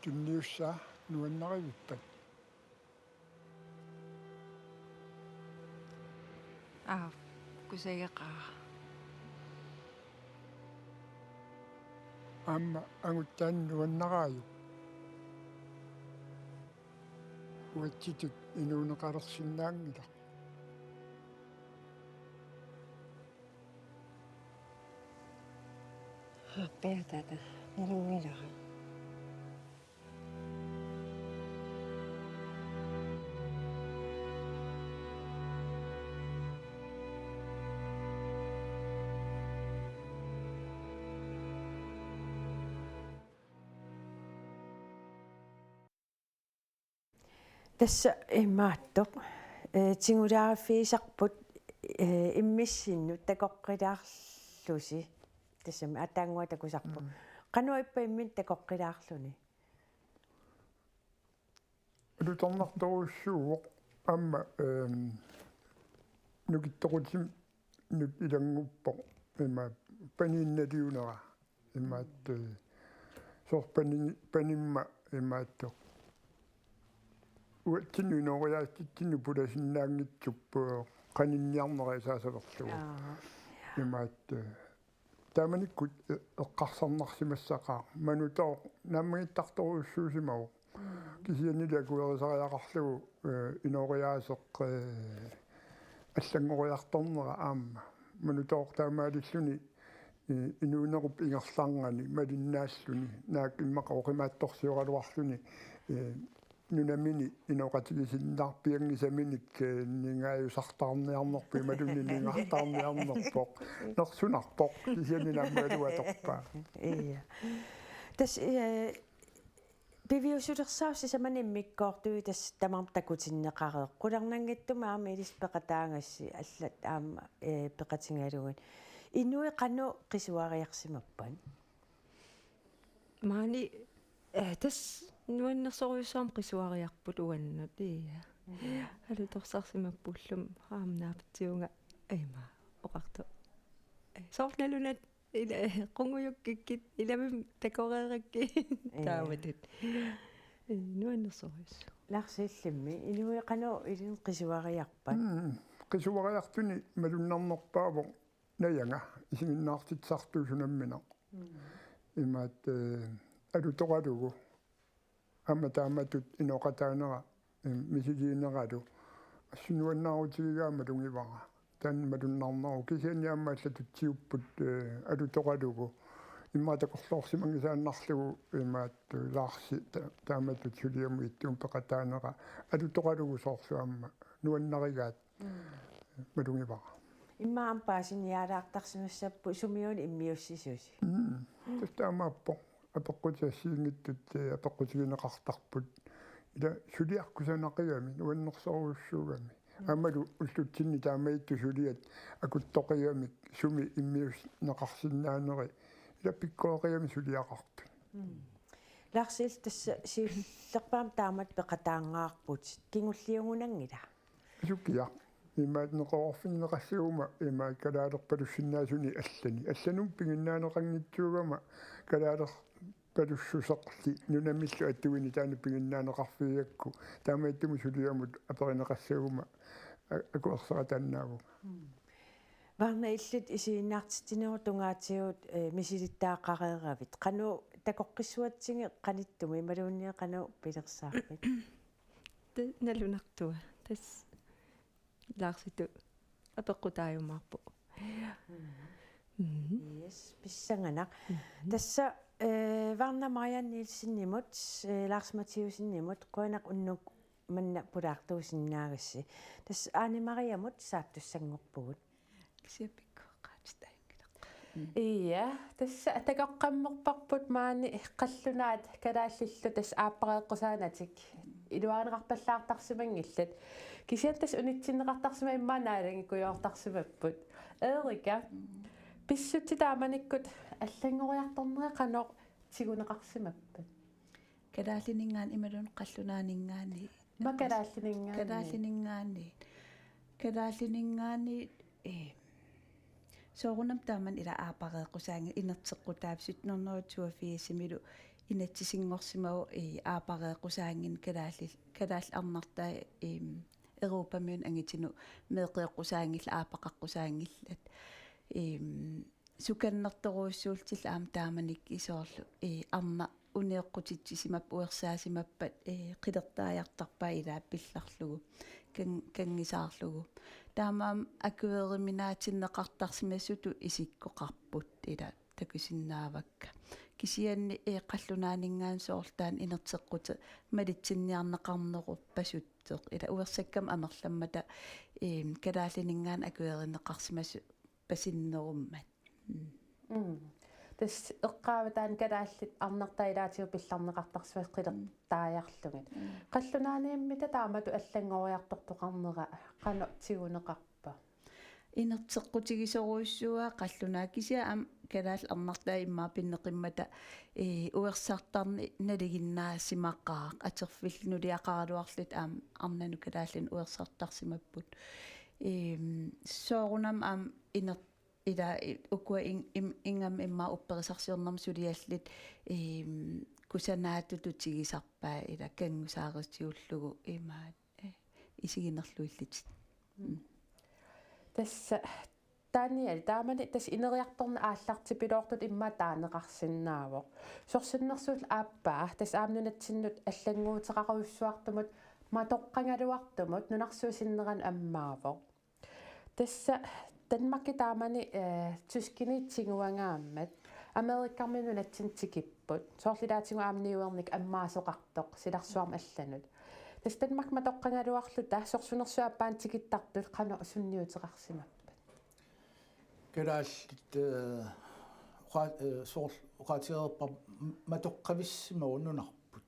Tunniussaa nuannarivippat? Aap, kusageqaara. Aamma anguttaani nuannaraajuk? Uatsitut inuuneqalersinnaanngilaq. Aappiataata, nalunngilara. Tassa imaattoq, eh, tigulaariffigisarput, eh, immissinnut takoqqilaarlusi. Tassami aatsaannguaq takusarpoq. Mm. Qanoq ippa imminut takoqqilaarluni? Alutornartorujussuuvoq aamma, ehm, nukittoqutiminut ilannguppoq ima paniinnaliunera. Imaattoq, eh, soorlu pani-, panimma imaattoq. Uatsinnut inooriaatsitsinnut pulasinnaanngitsup, eh, qaninniarnera isaasalerlugu. Aap. Imaattoq, eh, taamanikkut, eh, eqqarsarnarsimassaqaaq. Manutooq naammagittartorujussuusimavoq. Kisiannili akuerisariaqarlugu, eh, inooriaaseq, eh, allanngoriartornera aamma. Manutooq taamaalilluni, eh, inuunerup ingerlanerani malinnaalluni, naak immaqa oqimaatsorsioraluarluni, eh, nunamini inooqatigisinnaarpianngisaminik, eh, ningaajusartaarniarnerpoq imaluunniit ningartaarniarnerpoq. Nersunarpoq, kisianni naammagaluartorpaa. Ija. Tassa, eh, Piviusulersaarsi sisamanik immikkoortuit tassa tamarmik takutinneqareerput. Qularnanngitsumik aamma ilissi peqataagassi allat aamma, eh, peqatigalugit. Inuit qanoq qisuariarsimappat? Maani, eh, tassa nuannersorujussuarmik qisuariarput uannut, ia. Mm. Alutorsarsimappullumi aamma naapatsiunga ima oqartoq. Eh, soorlu nalunat ila, eh, qungujukkikkit, ilami takoreerakkit. Ia. Taamatut. Eh, nuannersorujussuaq. Lars, illimmi, inuit qanoq ilinnut qisuariarpat? Mm, qisuariartuni malunnarnerpaavoq najanga isiginnaartitsisartuusoq nammineq. Mm. Imaat, eh, alutoralugu. Aamma taamatut inoqataanera, eh, misiliineralu. Assut nuannaarutigigaa malugivara. Taanna malunnarneruvoq kisianni aamma allatutsiupput, eh, alutoralugu. Immaqa takorloorsimanngisaannarlugu imaat, eh, Larsi ta-, taamatut suliamut ittuumik peqataanera. Alutoralugu soorlu aamma nuannarigaat. Mm. Malugivara. Immaqa aamma paasiniaalaartarsimassapput sumiuna immiussisusi. Mm. Tassa taamaappoq apeqqutit assigiinngitsut, eh, apeqqutigineqartarput. Ila suliaq kusanaqigami, nuannersorujussuugami. Mm. Aammalu ullutsinni taamaattut suliat akuttoqigamik sumi immiussinneqarsinnaaneri. Ila pikkoreqigami suliaqartut. Mm. Lars, illit tassa siullerpaamik taamatut peqataanngaarputit. Kingulliugunanngila? Sukiaq. Imaat neqeroorfinneqassaguma imaat kalaalerpalussinnaasuni allani. Allanut piginnaaneqanngitsuugama kalaalerpalussuserli nunamillu atuini taanna piginnaaneqarfigigakku. Taamaattumik suliamut aperineqassaguma a-, akuersera taannaavunga. Mm. Varna, illit isiginnaartitsinerup tungaatigut, eh, misilittagaqareeravit. Qanoq takoqqissuatsigit qanittumi imaluunniit qanoq pilersaarpit? Te-, nalunartua. Tassa Larsitut apeqqutaajumaarpugut. Mm. Mhm. Yes, pissanganaq. Mhm. Tassa, eh, Varna Marianne Nielsenimut, eh, Lars Mathiassenimut, qujanaq unnuk manna pulaartuusinnaagassi. Tassa Aani Mariamut saattussanngorpugut. Kisianni pikkoreqaatit ajunngilaq. Mm. Ia, tassa takoqqammerparput maani qallunaat kalaallillu tassa aappareeqqusaannatik iluarineqarpallaartarsimanngillat. Kisianni tassa unitsinneqartarsimammata naalagikkujoortarsimapput. Erika, mm, pissutsit taamanikkut allanngoriartornerat qanoq tiguneqarsimappat? Kalaalliningaanniit imaluunniit qallunaaninngaanniit. Aamma kalaalliningaanniit. Kalaalliningaanniit. Kalaalliningaanniit, eh, soorunami taamani ila aappareeqqusaanngillat inerteqqutaat sytten hundrede toogfirsimilu inatsisinngorsimavoq, eh, aappareeqqusaanngillat kalaallit, kalaallit arnartai, eh, Europamiunut angitinut meeqqeqqusaanngillat, aappaqaqqusaanngillat. Eh, sukannertorujussuullutillu aamma taamanikkut soorlu, eh, arnaq unioqqutitsisimappat, uersaasimappat, eh, qilertaajartarpaat ilaa pillarlugu, kan-, kanngisaarlugu. Taamaammat akueriminaatinneqartarsimasutut isikkoqarput ila takusinnaavakka. Kisianni, eh, qallunaaninngaanniit soorlu taanna inerteqquteq malitsinniarneqarnerupasuttoq. Ila uersakkamik amerlammata, eh, kalaalliningaanniit akuerineqarsimasoq pasinnerummat. Mm. Mm. Tassa eqqaavataani kalaallit arnartai ilaatigut pillarneqartarsimasut qilertaajarlugit. Mm. Qallunaaniimmita taamatut allanngoriartortoqarnera qanoq tiguneqarpa? Inerteqqutigisorujussuuara qallunaat kisianni aamma kalaallit arnartai immaqa pinneqimmata, eh, uersartarneq nalinginnaasimaqaaq atorfillit nuliaqaraluarlutik aamma arnanut kalaallinut uersartarsimapput. Ehm, soorunami aamma iner- ila i-, ukua in-, im-, ingammik immaqa upperisarsiornermut suliallit, ehm, kusanaatutut tigusarpaat ila kanngusaarutiullugu imaat, eh, isiginerluillutit. Mm. Tassa Daniel, taamani tassa ineriartorneq aallartipiloortutut immaqa taaneqarsinnaavoq. Sorsunnersuut aappaa, tassa aamma nunatsinnut allannguuteqarujussuartumut, matoqqagaluartumut, nunarsuup sinneranut ammaavoq. Tassa Danmarki taamani, eh, tyskini tiguagaammat Amerikami nunatsinni tikipput. Soorlu ilaatigut aamma niuernik ammaasoqartoq silarsuarmi allanut. Tassa Danmark matoqqagaluarluta sorsunnersuup aappaani tikittartut qanoq sunniuteqarsimappat? Kalaallit, eh, oqa-, eh, soorlu oqaatigereerpara matoqqavissimavoq nunarput.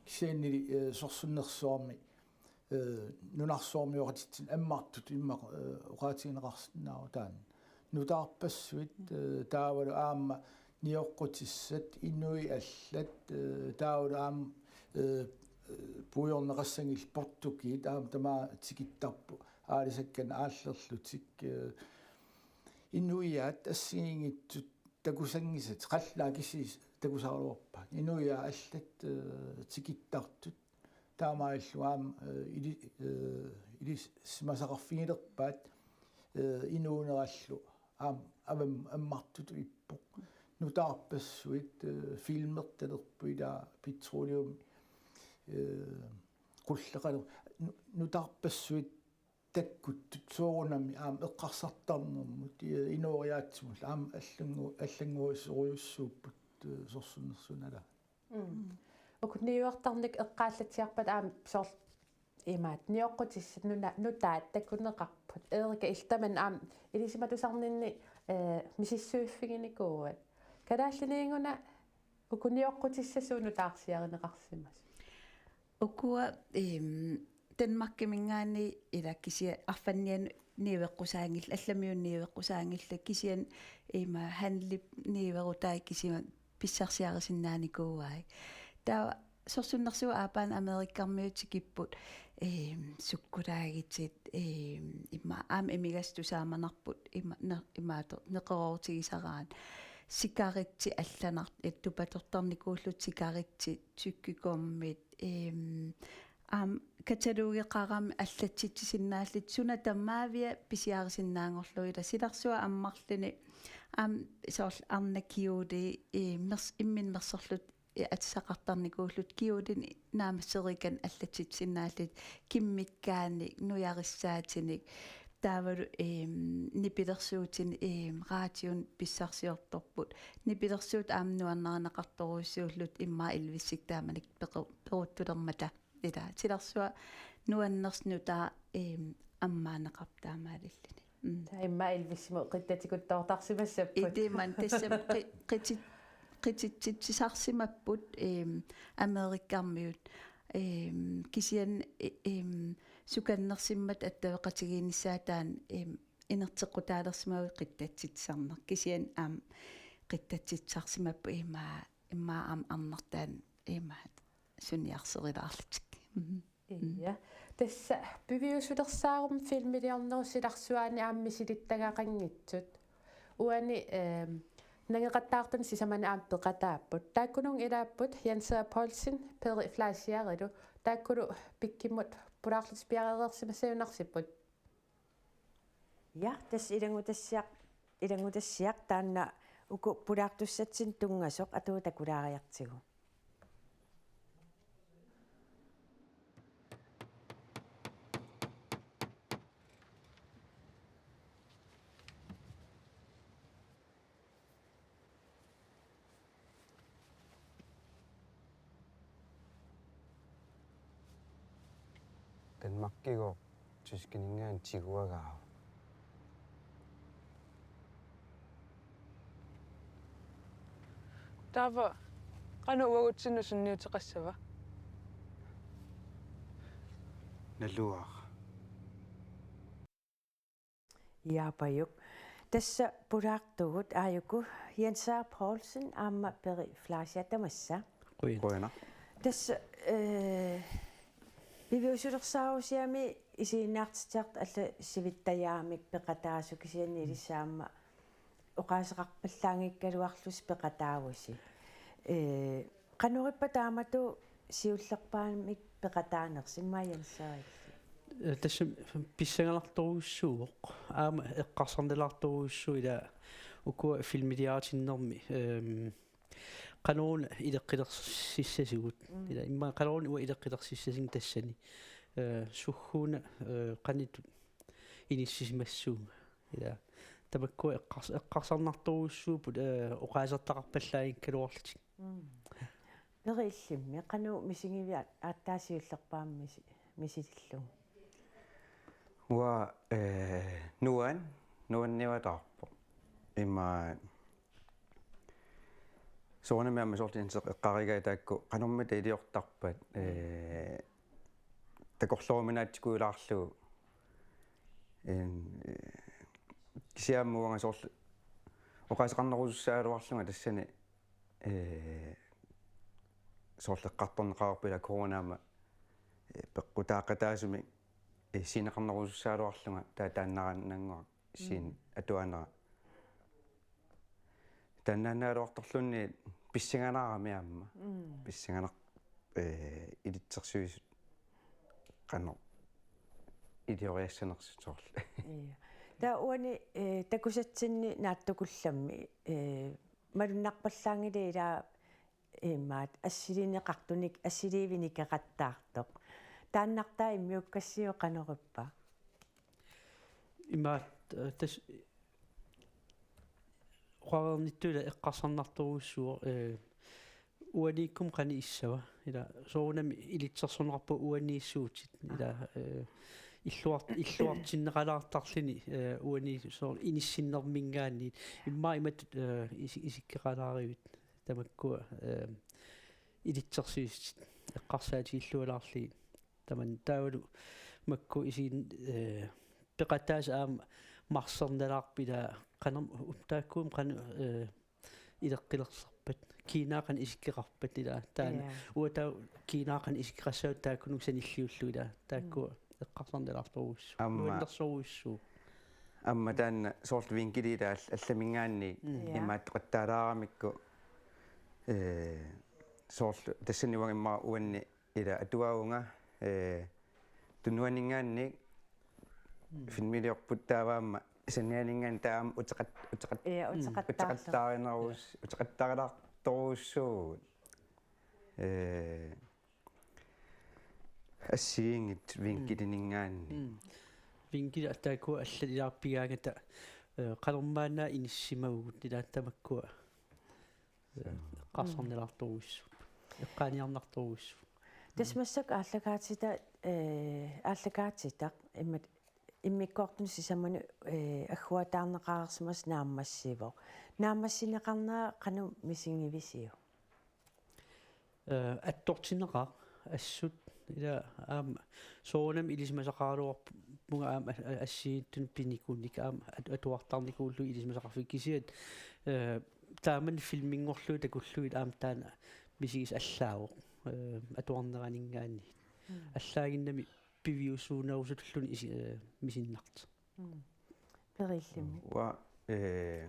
Kisiannili, eh, sorsunnersuarmi, eh, nunarsuarmioqatitsinnut ammartutut immaqa, eh, oqaatigineqarsinnaavoq taanna. Nutaarpassuit, eh, taavalu aamma nioqqutissat, inuit allat, eh, taavalu aamma, eh, eh, puigorneqassanngillat portugiit aamma tamaat tikittarput aalisakkanik aallerlutik, eh, inuiaat assigiinngitsut takusanngisatik, qallaat kisiisa takusaraluarpaat. Inuiaat allat, eh, tikittartut. Taamaalilluni aamma, eh, ili-, eh, ilisimasaqarfigilerpaat, eh, inuunerallu aamma avam-, ammartutut ippoq. Nutaarpassuit, eh, filmertalerput ilaa petroleum, eh, qulleqalerpoq. Nu-, nutaarpassuit takkuttut soorunami aamma eqqarsartarnermut, eh, inooriaatsumullu aamma allanngu-, allannguisorujussuupput, eh, sorsunnersuup nalaani. Mm. Uku niuertarnikkut eqqaallatsiarpata aamma soorlu imaattoq nioqqutissat nuna-, nutaat takuneqarput. Erika iltaman aamma ilisimatusarninni, eh, misissuiffiginikuuat. Kalaallinit una uku nioqqutissat suut nutaarsiarineqarsimasut? Ukua, ehm, Danmarkiminngaanniit ila kisianni arfannianut niueqqusaanngillat, allamiunut niueqqusaanngillat, kisianni ima handlip niuerutai kisianni pissarsiarisinnaanikuuai. Taava sorsunnersuut aappaanut Amerikkarmiut tikipput, ehm, sukkulaagitit, ehm, ima aamma imigassat tusaamanarput ima ne-, imaattoq neqeroorutigisaraat. Sikaritsit allanar-, eh, tupatortarnikuullutik sikaritsit, tyggegummi, ehm, aamma katalogeqarami allatsitsisinnaallutik suna tamaavia pisiarisinnaanngorlugit, ila silarsuaq ammarluni aamma soorlu arnat kjolii, eh, mers-, imminut mersorlutik, eh, atisaqartarnikuullutik kjolinit naammassereerikani allatsitsisinnaallutik, kimmikkaannik, nujarissaatinik, taavalu, ehm, nipilersuutinik, ehm, raatiunut pissarsiortorput. Nipilersuut aamma nuannarineqartorujussuullutik immaqa Elvisip taamanikkut pequ-, peruttulermata. Ila silarsuaq nuannersut nutaat, ehm, ammaanneqarput taamaalilluni. Mm. Taava immaqa Elvisimut qittatikuttoortarsimassapput. Itiman tassami qi-, qitit-, qititsitsisarsimapput, ehm, Amerikkarmiut. Ehm, kisianni, e-, ehm, sukannersimmata attaveqatigiinnissaa taanna, ehm, inerteqqutaalersimavoq qittatsitsisarneq. Kisianni aamma qittatsitsisarsimapput ima, ima aamma arnartaanni ima suniarserilaarlutik. Mhm. Ja. Tassa piviusulersaarummat filmiliornerup silarsuaani aamma misilittagaqanngitsut. Uani, ehm, nangeqattaartuni sisamanik aamma peqataapput. Taakkununnga ilaapput Jens Poulsen, Peri Fleischerilu. Taakkulu Pikkimmut pulaarlutik piareersimassajunnaarsipput. Ja, tassa ilanngutassiaq, ilanngutassiaq taanna uku pulaartussatsinnut tunngasoq atuuttakulaariartigu. Danmarkigooq tyskininngaanniit tiguagaavoq. Taava qanoq uagutsinnut sunniuteqassava? Naluara. Jaapajuk. Tassa pulaartugut aajuku Jens Poulsen aamma Peri Fleischer tamassa. Qujan. Qujanaq. Tassa, eh, piviusulersaarusiami isiginnaartitsisartut allat sivittajaamik peqataasoq kisianni ilissi aamma oqaaseqarpallaanngikkaluarlusi peqataavusi. Eh, Qanorippa taamatut siullerpaamik peqataanersi immaqa Jens Frederik? Eh, tassa pissanganartorujussuuvoq. Aamma eqqarsarnilaartorujussuuvoq ila ukua filmiliaritinnermi, ehm, qanoruna ileqqilersissasugut. Mm. Ila immaqa qanoruna uanga ileqqilersissasugut tassani. Eh, sugguuna, eh, qanoq inissisimassuunga. Ila tamakkua eqqars-, eqqarsarnartorujussuupput, eh, oqaasertaqarpallaanngikkaluarlutik. Mm. Peri, illimmi qanoq misigiviuk aatsaat siullerpaamik misi-, misilillugu? Uanga, eh, nuan-, nuanniuataarpoq. Ima, eh, Soorunami aamma soorlu inseq eqqarigai taakku qanormita iliortarpat, ee, takorlooruminaatsikuulaarlugu, en, ee, kisianni aamma uanga soorlu oqaaseqarnerusussagaluarlunga tassani, ee, soorlu eqqartorneqareerput ila corona aamma, ee, peqqutaaqataasumik, ee, sceniqarnerusussagaluarlunga taa-, taannaraannannguaq scene Mm. atuanera. Taannaannaagaluartorluunniit pissanganarami aamma. Mm. Pissanganar-, ee, ilitsersuisut qanoq ilioriassanersut soorlu. Ia. Taava uani, ee, takusatsinni naatsukullammi, ee, malunnarpallaanngilaq ila imaat assiliineqartunik assiliivinik eqattaartoq. Taannartaa immiukkassiuk qanoq ippa? Imaat, ee, tas-, oqareernittut ila eqqarsarnartorujussuuvoq, ee, uaniikkumut qanoq issava, ila soorunami ilitsersorneqarpoq uaniissuutit, ila, ee, illuart-, illuartinneqalaartarluni, ee, uani soorlu inissinnerminngaanniit, immaqa imatut, ee, isi-, isikkoqalaarivit, tamakkua, ee, ilitsersuisutit, eqqarsaatigillualaarlugit, tamanna taavalu makku isigin-, ee, peqataasut aamma marsernalaarput ila qanorm-, taakkuupput qanoq, ee, ileqqilersarpat. Kiinaa qanoq isikkoqarpat ila. Taanna Ia. uanga taava kiinaa qanoq isikkoqassaagut taakkununnga sanilliullugu ila. Taakku Mm. eqqarsarnalaartorujussuuvoq. Aamma Nuannersorujussuuvoq. Aamma taanna soorlu vinkili ila all-, allaminngaanniit Mm. Ia. imaattoqattaalaaramikku, ee, soorlu tassani uanga immaqa uanni ila atuarunga, ee, tunuaninngaanniit Mm. filmiliorput taava aamma sanianinngaanniit taava aamma uteqat-, uteqat-, Ia, Mm. uteqattaarlu. uteqattaarinerus-, uteqattaarilaartorujussuuvugut. Ee, assigiinngitsut Mm. vinkilininngaanniit. Mm. Vinkili taakkua allat ilaarpigaangata, ee, qanormaanna inissimavugut ila tamakkua. Suu. Eqqarsarnalaartorujussuupput. Eqqaaniarnartorujussuupput. Tassa massakkut aallakaatita, ee, aallakaatitaq immat-, immikkoortuni sisamanut, ee, agguataarneqareersimasoq naammassivoq. Naammassineqarnera qanoq misigivisiuk? Ee, attortinneqaaq assut ila aamma soorunami ilisimasaqaraluarpunga aamma a-, a-, assigiinngitsunik pinikuunik aamma at-, atuartarnikuullugu ilisimasaqarfiit kisianni, ee, taamani filminngorlugit takullugit aamma taanna misigisoq allaavoq, ee, atuarneraninngaanniit. Mm. Allaaginnami piviusuunerusulluni isi-, ee, misinnartoq. Mm. Perillimmi. Uanga, ee,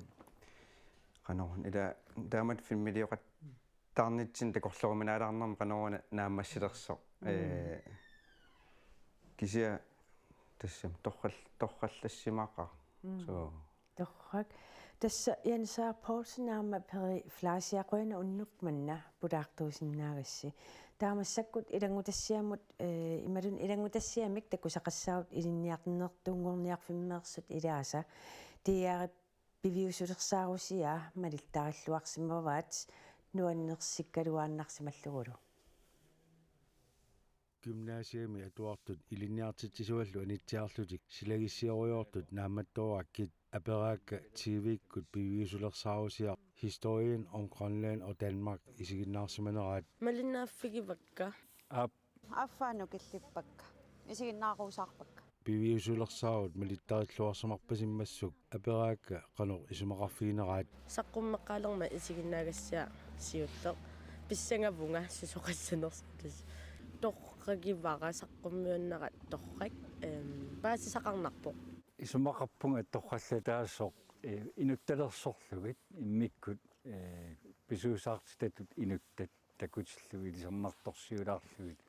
qanoq ila taamatut filmilioqattaarnitsinni takorlooruminaalaarnermi qanoruna naammassilersoq. Mm. Ee, kisianni tassami torral-, torrallassimaqaaq. Mm. Suu. Torrak. Tassa Jens Poulsen aamma Peri Fleischer, qujanaq unnuk manna pulaartuusinnaagassi. Taava massakkut ilanngutassiamut, ee, imaluunniit ilanngutassiamik takusaqassaagut ilinniarnertuunngorniarfimmeersut ilaasa. D R-ip piviusulersaarusiaa malittarilluarsimavaat, nuannersikkaluaannarsimallugulu. Gymnasiami atuartut ilinniartitsisuallu anitsiarlutik silagissioriortut naammattoorakkit, aperaakka T V-kkut piviusulersaarusiaq Historien om Grønland og Danmark isiginnaarsimaneraat. Malinnaaffigivakka. Aap. Affaannut killippakka. Isiginnaarusaarpakka. Piviusulersaarut malittarilluarsimarpasimmassuk aperaakka qanoq isumaqarfigineraat. Saqqummeqqaalermat isiginnaagassiaq siulleq. Pissangavunga susoqassanersoq. Torragivara saqqummiunnera torrak, ehm, paasisaqarnarpoq. Isumaqarpunga torrallataasoq, eh, inuttalersorlugit immikkut, eh, pisuusaartitatut inuttat takutillugit ilisarnartorsiulaarlugit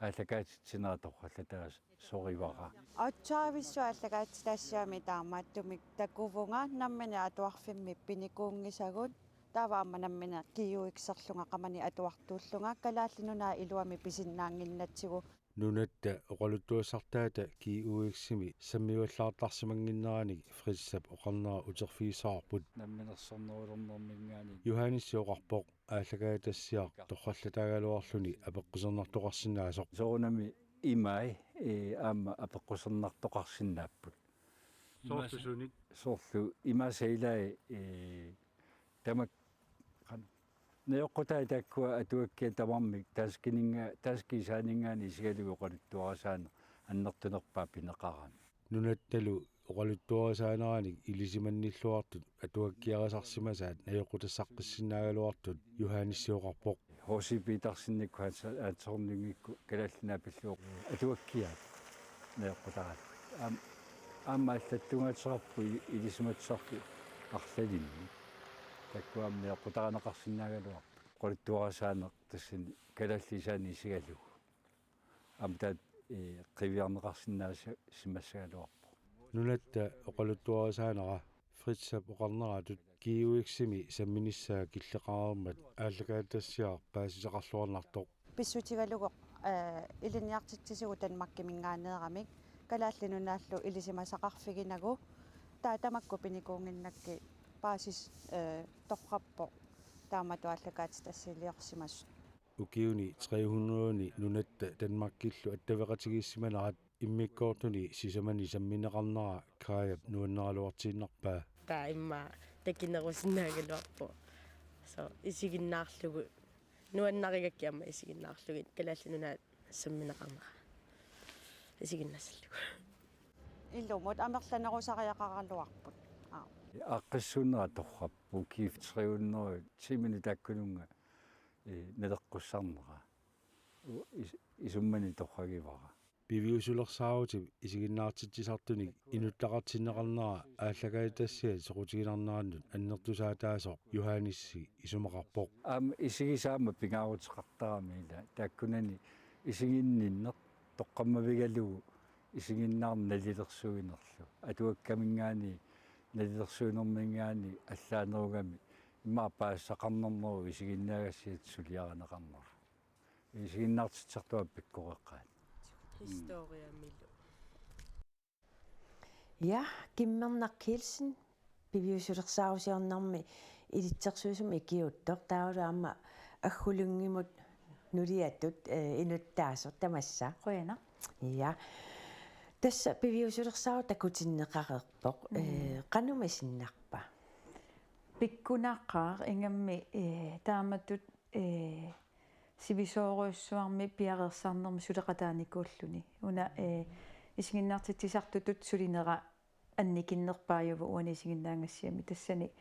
aallakaatitsinera torrallataasorivara. Aatsaavissut aallakaatitaassiami taamaattumik takuvunga nammineq atuarfimmi pinikuunngisagut, taava aamma nammineq G U X-erlunga qamani atuartuullunga Kalaallit Nunaat iluamik pisinnaannginnatsigu. Nunatta oqaluttuassartaata G U X-imi sammivallaartarsimannginneranik Fritzap oqarnera uterfigissavarput. Namminersornerulernerminngaanniit. Johannes oqarpoq aallakaatitassiaq torrallataagaluarluni apeqqusernartoqarsinnaasoq. Soorunami imai, ee, aamma apeqqusernartoqarsinnaapput. Soorlu sunik? Soorlu imaasa ilai, ee, tamak-, qan-, Najoqqutai taakkua atuakkiat tamarmik danskininnga-, danskisaaningaanniit isigalugu oqaluttuarisaaneq annertunerpaaq pineqarami. Nunattalu oqaluttuarisaaneranik ilisimannilluartut atuakkiarisarsimasaat najoqqutassaqqissinnaagaluartut Johannes oqarpoq. H C Petersennikkut Hans Anthornengikkut Kalaallit Nunaat pillugu atuakkiaat najoqqutaralugit. Aam-, aamma allattugaatserarput i-, ilisimatusartut arlalinnik. Taakkua aamma najoqqutarineqarsinnaagaluarput. Oqaluttuarisaaneq tassani kalaallisaaneq isigalugu. Aamma taanna, ee, qiviarneqarsinnaasimassagaluarpoq. Nunatta oqaluttuarisaanera Fritzap oqarneratut G U X-imi samminissaa killeqareermat aallakaatitassiaq paasisaqarluarnartoq. Pissutigalugu, eh, ilinniartitsisugut Danmarkiminngaanneeramik Kalaallit Nunaallu ilisimasaqarfiginagu, taava tamakku pinikuunnginnakkit paasis-, eh, torrappoq, taamatut aallakaatitassiiliorsimasut. Ukiuni tre hundrede-ni nunatta Danmarkillu attaveqatigiissimanerat immikkoortuni sisamani sammineqarnera Kajap nuanneraluartiinnarpaa. Taava immaqa takinerusinnaagaluarpoq. So, isiginnaarlugu. Nuannarigakkit aamma isiginnaarlugit Kalaallit Nunaat sammineqarnera isiginnaassallugu. Ilumut amerlanerusariaqaraluarput. Aa. Aaqqissuunnera torrappoq, ukiut tre hundrede, ti minut taakkununnga, ee, naleqqussarnera. U-, is-, isummani torragivara. Piviusulersaarutip isiginnaartitsisartunik inuttaqartinneqarnera aallakaatitassiat soqutiginarnerannut annertusaataasoq Johannes isumaqarpoq. Aamma isigisaat aamma pingaaruteqartarami ila. Taakkunani isiginninneq toqqammavigalugu isiginnaarneq nalilersuinerlu. Atuakkaminngaanniit nalilersuinerminngaanniit allaanerugami immaqa paasisaqarnerneruvoq isiginnaagassiat suliarineqarnera. Isiginnaartitsisartut pikkoreqaat. Historiamilu. Ja, Kimmernaq Kielsen, piviusulersaarusiornermi ilitsersuisumut ikiuuttoq, taavalu aamma Aggu Lyngimut nuliatut, eh, inuttaasoq tamassa. Qujanaq. Ja. Tassa piviusulersaarut takutinneqareerpoq. Mm. Eh, qanumisinnarpa? Pikkunaqaaq ingammik, eh, taamatut, eh, sivisoorujussuarmi piareersarnermi suleqataanikuulluni. Una, eh, isiginnaartitsisartutut sulinera annikinnerpaajuvoq uani isiginnaagassiami. Tassani,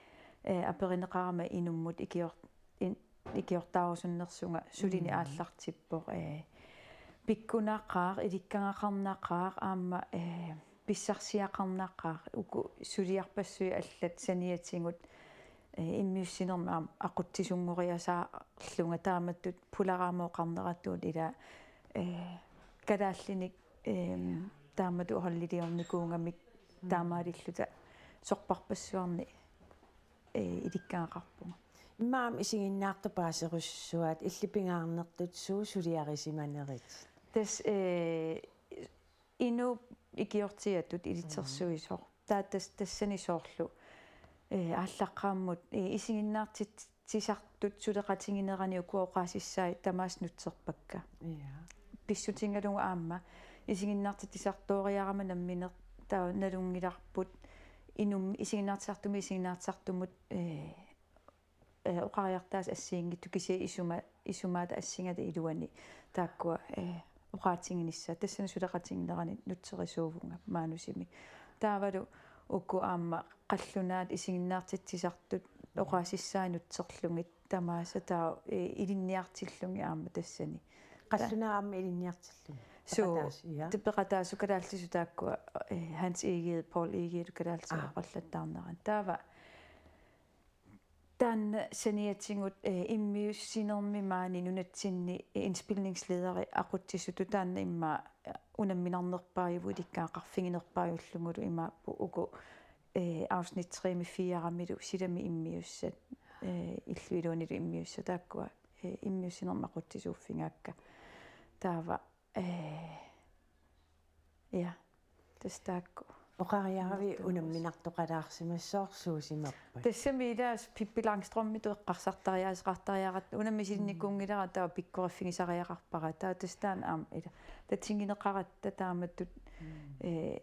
eh, aperineqarama inummut ikior-, in-, ikiortaarusunnersunga sulini Mm. aallartippoq, eh, pikkunaqaaq, ilikkagaqarnaqaaq, aamma, eh, pissarsiaqarnaqaaq, uku suliarpassuit allat saniatigut, eh, immiussinermi aamma aqutsisunngorisarlunga taamatut pularaama oqarneratut ila, eh, kalaallinik, eh, taamatut uharliliornikuugamik Mm. taamaalilluta sorpassuarni, eh, ilikkagaqarpunga. Immaqa aamma isiginnaartut paaserussuaat, illit pingaarnertut suut suliarisimanerit? Tassa, eh, inuup ikiortigatut ilitsersuisoq. Mm. Taava tas-, tassani soorlu, eh, aallaqqaammut, eh, isiginnaartitsisartut suleqatiginerani ukua oqaasissaat tamaasa nutserpakka. Ja. Pissutigalugu aamma isiginnaartitsisartooriarama nammineq taava nalunngilarput inum-, isiginnaartitsisartumit isiginnaartitsisartumut, eh, eh, oqariartaasa assigiinngitsut kisianni isuma-, isumaata assingaata iluani taakkua, eh, oqaatiginissaat. Tassani suleqatiginerani nutserisuuvunga maanusimi. Taavalu uku aamma qallunaat isiginnaartitsisartut oqaasissaat nutserlugit tamaasa taava, eh, ilinniartillugit aamma tassani. Qallunaat aamma ilinniartillugit? Suu, peqataasut, ja. Te-, peqataasut kalaallisut taakkua, eh, Hans Egede, Poul Egede kalaallisut Aa. oqallattaarnerat. Taava taanna saniatigut, eh, immiussinermi maani nunatsinni, eh, indspilningslederi aqutsisutut taanna immaqa, eh, unamminarnerpaajuvoq ilikkagaqarfiginerpaajullugulu imaappoq uku, eh, afsnit tre-mi fire-milu silami immiussat, eh, illup iluanilu immiussat taakkua, eh, immiussinermi aqutsisuuffigaakka. Taava, eh, ja. Tassa taakku. Oqariaravit Unammillus. Unamminartoqalaarsimassaaq suusimappat? Tassami ilaas Pippi Langstrømmitut eqqarsartariaaseqartariaqartoq unammisilinnikuunngilara taava pikkoriffigisariaqarpara. Taava tassa taanna aamma ila. Tatigineqaratta taamatut, Mm. eh,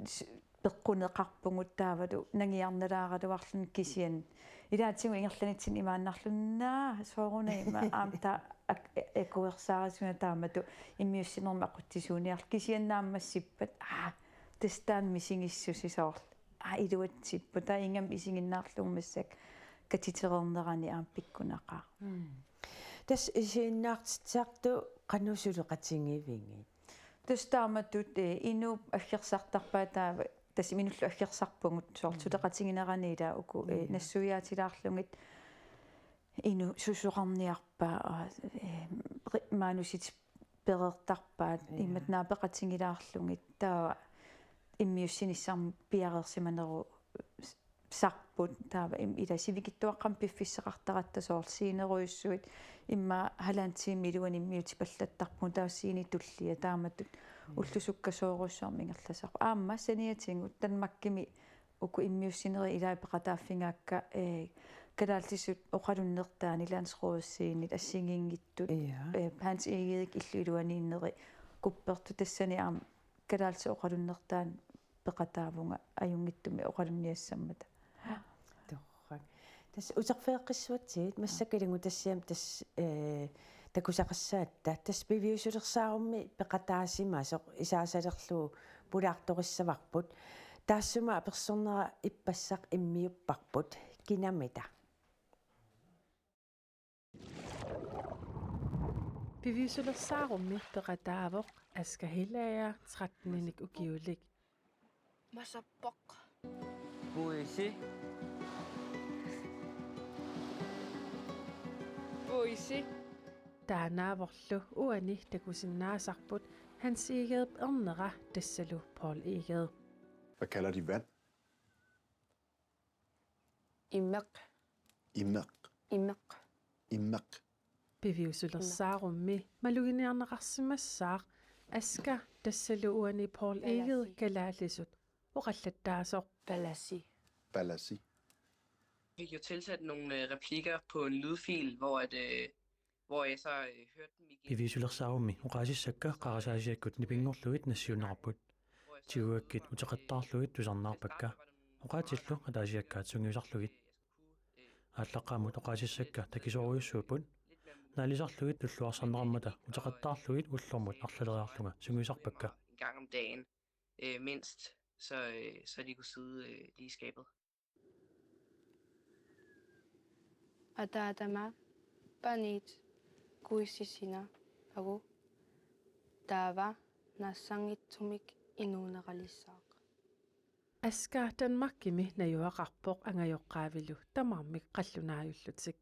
s-, peqquneqarpugut taavalu nangiarnalaaraluarluni kisianni. Ilaatigut ingerlanitsinni imaannarluni naa soorunami aamma taava ak-, akuersaarisugut taamatut immiussinermi aqutsisuuniarlugu kisianni naammassippat, aa, tassa taanna misigissusi soorlu. Aa, iluatsippoq, taava ingammik isiginnaarlugu massakkut katitereernerani aamma pikkunaqaaq. Mm. Tassa isiginnaartitsisartut qanoq suleqatigivigit? Tassa taamatut, eh, inuup aggersartarpaa taava, tassa inuullu aggersarpugut, soorlu Mm. suleqatiginerani ilaa uku, eh, Mm. nassuiaatilaarlugit inuk susoqarniarpaa, eh, ri-, manusitit pereertarpaat, Ja. imatut naapeqatigilaarlugit, taava immiussinissarmut piareersimaneru- sarput taava im-, ila sivikitsuaqqamik piffissaqartaratta soorlu scenerujussuit immaqa halvanden time iluani immiutipallattarpugut taava scenep tullia taamatut Mm. ulloq sukkasoorujussuarmik ingerlasarput. Aamma saniatigut Danmarkimi uku immiussinerit ilaat peqataaffigaakka, eh, kalaallisut oqalunnertaanni landsrådsscenit assigiinngitsut, Ja. eh, Hans Egedep illup iluaniinneri kuppertut tassani aamma kalaallisut oqalunnertaanni peqataavunga ajunngitsumik oqalunniassammata. Torrak. Tassa uterfigeqqissuatsigit massakkut ilannguttassiami tassa, eh, takusaqassaatta. Tassa piviusulersaarummi peqataasimasoq isaasalerlugu pulaartorissavarput. Taassuma apersornera ippassaq immiupparput. Kinamita? Piviusulersaarummi peqataavoq Asger Helager, tretten-inik ukiulik. Masappoq. Puisi. Puisi. Taannaavorlu uani takusinnaasarput Hans Egedep ernera tassalu Poul Egede. Hvad kalder de vand? Imeq. Imeq. Imeq. Imeq. Piviusulersaarummi maluginiarneqarsimassaaq Asger tassalu uani Poul Egede kalaallisut oqallattaasoq. Palasi. Palasi. Fik jo tilsat nogle, øh, replikker på en lydfil, hvor at, øh, hvor jeg så, øh, hørte dem igen. Piviusulersaarummi oqaasissakka qarasaasiakkut nipinngorlugit nassiunneqarput. Tigugakkit uteqattaarlugit tusarnaarpakka. Oqaatsillu ataasiakkaat sungiusarlugit. Aallaqqaammut oqaasissakka takisoorujussuupput. Naalisarlugit tulluarsarneqarmata uteqattaarlugit ullormut arlaleriarlunga sungiusarpakka. En gang om dagen, øh, mindst, så, øh, så de kunne sidde, øh, lige i skabet. Ataatama paniit kuissisina agu taava nassangitsumik inuuneralissaaq. Asger Danmarkimi najugaqarpoq angajoqqaavilu tamarmik qallunaajullutik.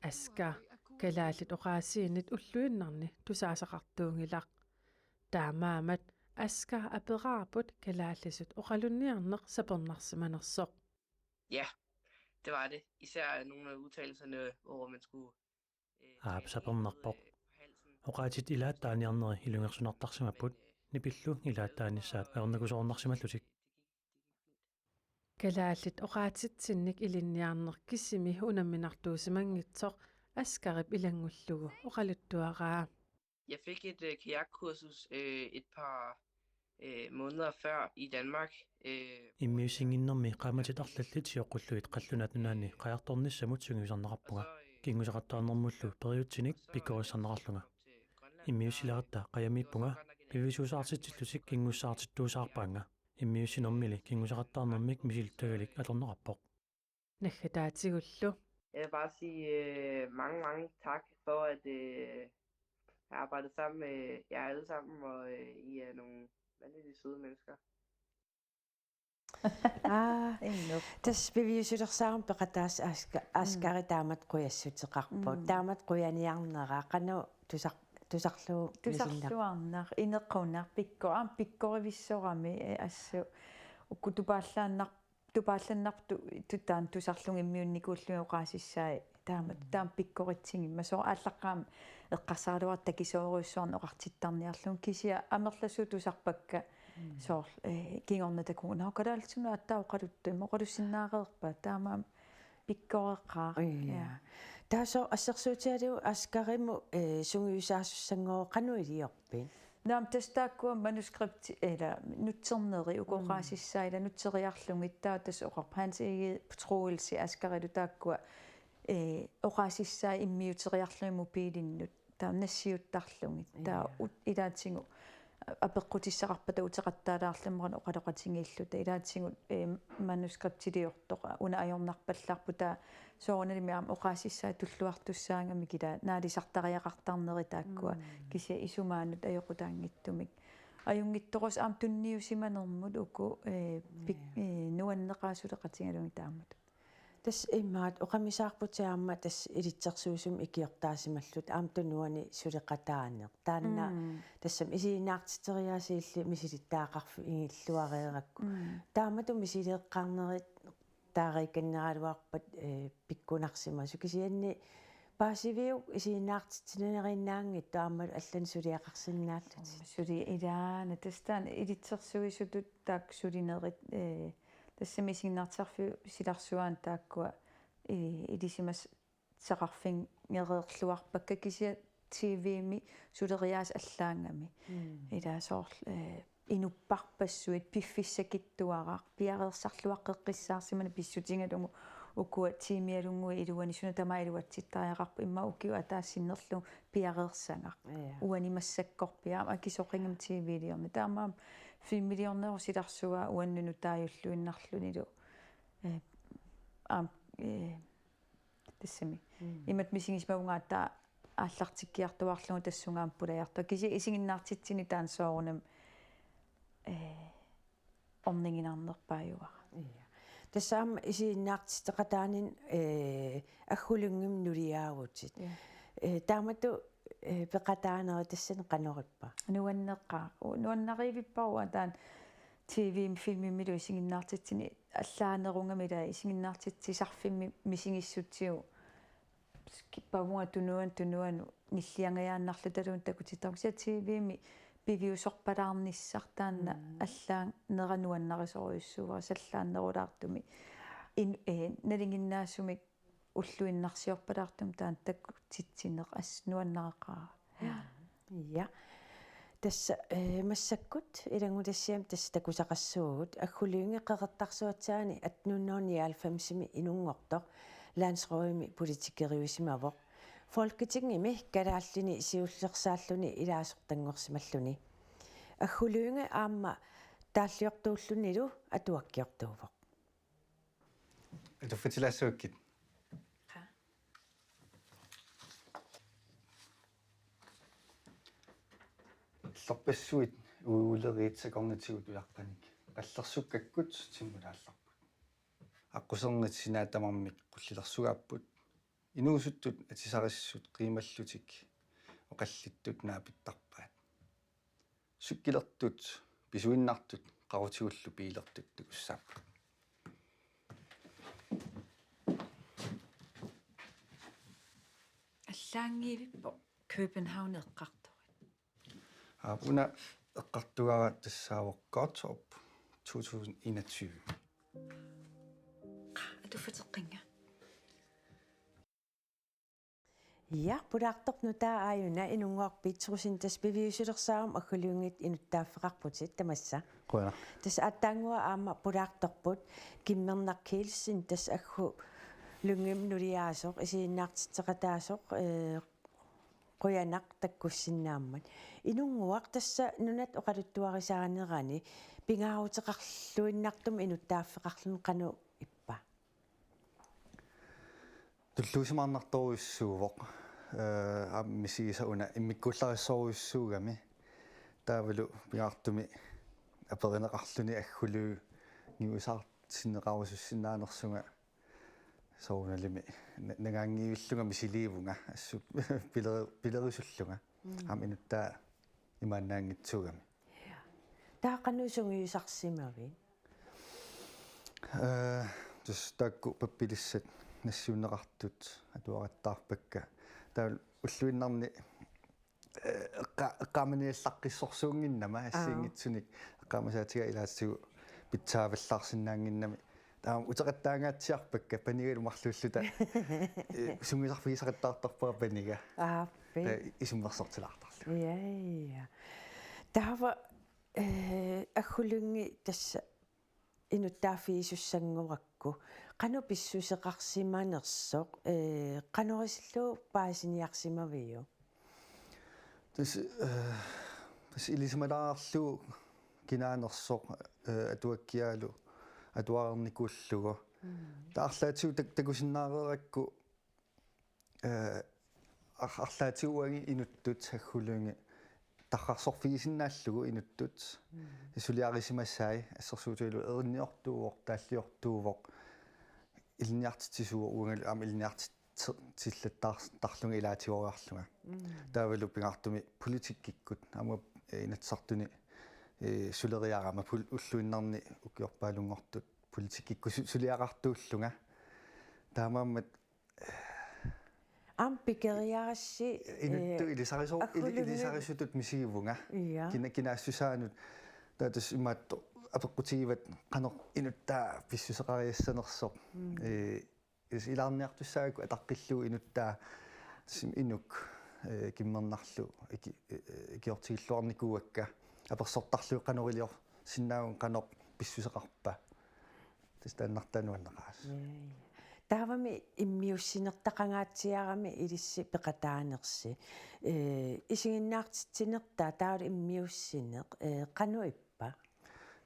Asger kalaallit oqaasiinit ulluinnarni tusaasaqartuunngilaq. Taamaammat Asger aperaarput kalaallisut oqalunniarneq sapernarsimanersoq. Ja, det var det. Især nogle af udtalelserne, hvor man skulle, øh, Aap, sapernarpoq. Oqaatsit ilaat taaniarneri ilungersunartarsimapput, nipillu ilaat taanissaat ajornakusoornarsimallutik. Kalaallit oqaatsitsinnik ilinniarneq kisimi unamminartuusimanngitsoq Asgerip ilanngullugu oqaluttuaraa. Jeg fik et, øh, kajakkursus, øh, et par, øh, måneder før i Danmark. Øh, Immiussinnginnermi qaammatit arlallit sioqqullugit Qallunaat Nunaanni qajartornissamut sungiusarneqarpunga. Kinngusaqattaarnermullu periutsinik pikkorissarneqarlunga. Immiussileratta qajamiippunga, piviusuusaartitsillutik kinngussaartittuusaarpaannga. Immiussinermili kinngusaqattaarnermik misilittagalik atorneqarpoq. Naggataatigullu. Jeg vil bare sige, øh, mange, mange tak for, at, øh, jeg arbejdede sammen med jer alle sammen, og, øh, I er nogle vanvittigt søde mennesker. Aa, Innup. Tassa piviusulersaarummi peqataassaaq Aska-, Askari taamatut qujassuteqarpoq. Mm. Taamatut qujaniarnera, qanoq tusar-, tusarlugu misinnarpa? Tusarluarnaq, inequnaq, pikko-, aamma pikkorivissorami, eh, assut. Uku tupaallaannar-, tupaallannartut tu-, taanna tusarlugit immiunnikuullugit oqaasissai taamatut, mm, taama pikkoritsigimmat. Soorlu aallaqqaammut eqqarsaraluartoq takisoorujussuarnik oqartittarniarlugu, kisianni amerlasuut tusarpakka, mm, soorlu, eh, kingorna takuuk: Nå, kalaallisut aatsaat oqaluttuimmata, oqalussinnaareerpat? Taamaammat pikkoreqaaq. Ja. Ja. Taava soorlu assersuutigalugu Askarimut, eh, sungiusaasussanngooq, qanoq iliorpit? Naamik, tassa taakkua manuskripti ila nutserneri uku oqaasissaat ila nutseriarlugit, taava tassa oqarpoq Hans Egede, Troels Asgarilu taakkua, ee, oqaasissaat immiuteriarlugit mobiilinnut, taava nassiuttarlugit. Taava, ja, ut-, ilaatigut apeqqutissaqarpata uteqattaalaarlugit oqaloqatigiilluta, ilaatigut, ee, manuskriptiliortoq una ajornarpallaarpoq, taava soorunalimi aamma oqaasissaat tulluartussaagamik ila naalisartariaqartarneri taakkua, mm, kisianni isumaannut ajoqutaanngitsumik. Ajunngitsorujussuuvoq aamma tunniusimanermut uku, ee, pik-, ja, ee, nuanneqaat suleqatigalugit taamatut. Tassa immaqa oqamisaarputit aamma tassa ilitsersuisumik ikiortaasimallutit aamma tunuani suleqataaneq. Taanna, mm, tassami isiginnaartitseriaaseq illit misilittagaqarfigilluareerakku. Mm. Taamatut misileeqqaarnerit taariikkanneraluarpat, ee, pikkunarsimasoq, kisianni paasiviuk isiginnaartitsinerinnaanngitsoq aammalu allanik suliaqarsinnaallutit? Suli ilaana, tassa taanna ilitsersuisutut taakku sulinerit, ee, tassami isiginnaartitsisarfiup silarsuaani taakkua, ee, ilisimasaqarfigereerluarpakka, kisianni T V-mi suleriaaseq allaagami. Mm. Ila soorlu, ee, inupparpassuit, piffissakitsuaraq, piareersarluaqqeqqissaarsimaneq pissutigalugu ukua tiimialunnguit iluanni suna tamaat iluatsittariaqarpoq, immaqa ukiup ataatsip sinnerlugu piareersagaq. Ja. Uani massakkorpiaq aamma akisoqigami T V-liorneq. Taamaammat filmiliornerup silarsua uannut nutaajulluinnarlunilu. Ee, aamma, ee, tassami. Mm. Imatut misigisimavunga aatsaat aallartikkiartuaarlugu tassunga aamma pulajartuaq. Kisianni isiginnaartitsineq taanna soorunami, ee, orniginarnerpaajuara. Ja. Tassa aamma isiginnaartitseqataaninni, ee, Aggu Lyngemi nuliaavutit. Ja. Ee, taamatut, ee, peqataaneri tassani qanoq ippa? Nuanneqaaq. U-, nuannarivippara uanga taanna T V-mi filmimilu isiginnaartitsineq, allaanerugami ila isiginnaartitsisarfimmi misigissutsigu kippavunga tunuanut tunuanut nilliangajaannarlutaluunniit takutittarpara, kisianni T V-mi piviusorpalaarnissaq taanna, mm, allaanera nuannarisorujussuuara, sallaannerulaartumik. In-, ee, nalinginnaasumik ulluinnarsiorpalaartumik taanna takutitsineq assut nuannareqaara. Ja. Tassa, ee, massakkut ilanngutassiami tassa takusaqassuugut, Aggu Lynge Qeqertarsuatsiaani atten hundrede nioghalvfemsimi inunngortoq landsrådimi politikeriusimavoq. Folketingimi kalaallini siullersaalluni ilaasortanngorsimalluni. Aggu Lynge aamma taalliortuullunilu atuakkiortuuvoq. Atuffatilaassavakkit. Qaa. Allorpassuit uiuleriit sakornatigut ujaqqanik qallersukkakkut timmut aallarput. Aqqusernit sinaat tamarmik qullilersugaapput. Inuusuttut atisarissut qiimallutik oqallittut naapittarpaat. Cykelertut pisuinnartut qaqutigullu biilertut takussaapput. Allaanngivippoq København eqqartorit. Aap, una eqqartugaara tassaavoq Gottorp to tusind enogtyve. Atuffateqqinnga. Ja, pulaartorpoq nutaaq aajuna, inunngorpit, tusind, tassa piviusulersaarumik Aggu Lyngit inuttaaffeqarputit tamassa. Qujanaq. Tassa aatsaannguaq aamma pulaartorput Kimmernaq Kielsen, tassa Aggu Lyngemi nuliaasoq, isiginnaartitseqataasoq, ee, qujanaq takkussinnaammat. Inunngooq tassa nunat oqaluttuarisaanerani pingaaruteqarluinnartumik inuttaaffeqarluni qanoq ippa? Tulluusimaarnartorujussuuvoq, ee, aamma misigisaq una immikkuullarissorujussuugami. Taavalu pingaartumik aperineqarluni Aggu Lyngiusaartinneqarusussinnaanersunga soorunalimi na-, nagaanngivillunga misiliivunga assut pileri-, pilerisullunga. Mm. Aamma inuttaa imaannaanngitsuugami. Ja. Taava qanoq sungiusarsimavit? Ee, tassa taakku pappilissat nassiunneqartut atuaqattaarpakka. Taava ulluinnarni, ee, eqqa-, eqqaamaniallaqqissorsuunnginnama, aa, assigiinngitsunik eqqaamasaatiga ilaatigut pitsaavallaarsinnaannginnami. Taava uteqattaangaatsiarpakka panigalu marluulluta. Ee, sungiusarfigisaqattaartarpara paniga. Aappi. Taava isummersortilaartarlugu. Ja, ja. Taava, eh, Aggu Lynge tassa inuttaaffigisussanngoorakku. Qanoq pissuseqarsimanersoq, eh, qanoq isillugu paasiniarsimaviuk? Tassa, eh, tassa ilisimalaarlugu kinaanersoq, eh, atuakkiaalu atuareernikuullugu. Mm. Taava arlaatigut tak-, takusinnaareerakku, eh, ar-, arlaatigut uagut inuttut Aggu Lynge tarrarsorfigisinnaallugu inuttut. Mm. Suliarisimasai assersuutigalugu erinniortuuvoq, taalliortuuvoq, ilinniartitsisuuvoq, uangalu aamma ilinniartit-, tillattaar-, tarlunga ilaatigooriarlunga. Mm. Taavalu pingaartumik politikkikkut, aamma, eh, Inatsisartuni, eh, suleriarama pol-, ulluinnarni ukiorpaalunngortut politikkikkut su-, suliaqartuullunga. Taamaammat aamma pikeriarassi, inuttut, eh, ilisariso-, ili-, Aggu Lynge. Ilisarisutut misigivunga. Ja. Kina-, kinaassusaanut taava tassa imaattoq apeqqutigivat qanoq inuttaa pissuseqariassanersoq. Mm. Eh, is-, ilaarniartussaagakku ataqqillugu inuttaa tassa inuk, eh, kimmernarlu iki-, eh, ikiortigilluarnikuuakka apersortarlugit qanoq iliorsinnaavugut, qanoq pissuseqarpa. Tassa taannartaa nuanneqaaq. Ja, ja. Taavami immiussinertaqangaatsiarami ilissi peqataanersi. Eh, isiginnaartitsinertaa taava immiussineq, eh, qanoq ippa?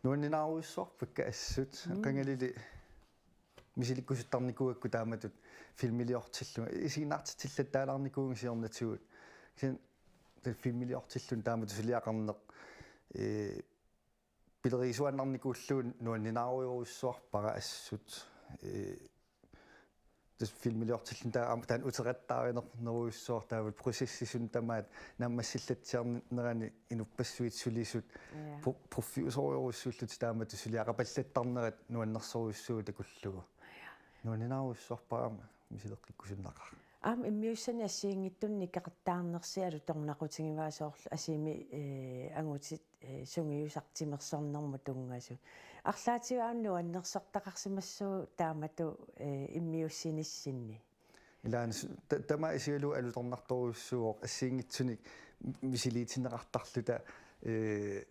Nuanninarujussuarpakka assut, mm, qangalili misilikkusuttarnikuugakku taamatut filmiliortillunga. Isiginnaartitsillattaalaarnikuuvunga siornatigut. Kisianni tassa filmiliortillunga taamatut suliaqarneq, eh, pileriisuaannarnikuullugu nuanninarujorujussuarpara assut. Eh, tassa filmiliortillunga taava aamma taanna uteqattaarinerujussuaq, taavalu processi suna tamaat naammassillatsiarnerani inuppassuit sulisut, ja, pro-, proffiusorujorujussuullutik taamatut suliaqapallattarnerat nuannersorujussuuvoq takullugu. Ja. Nuanninarujussuarpara aamma misileqqikkusunnaqaaq. Aamma immiussanik assigiinngitsunik nikeqattaarnersi alutornaqutigivaa soorlu asimi, eh, angutit, eh, sungiusartut timersornermut tunngasut. Arlaatigut aamma nuannersortaqarsimassaaq taamatut, eh, immiussinissinni. Ilaanni su-, ta-, tamaat isigalugu alutornartorujussuuvoq assigiinngitsunik misiliitinneqartarluta, eh,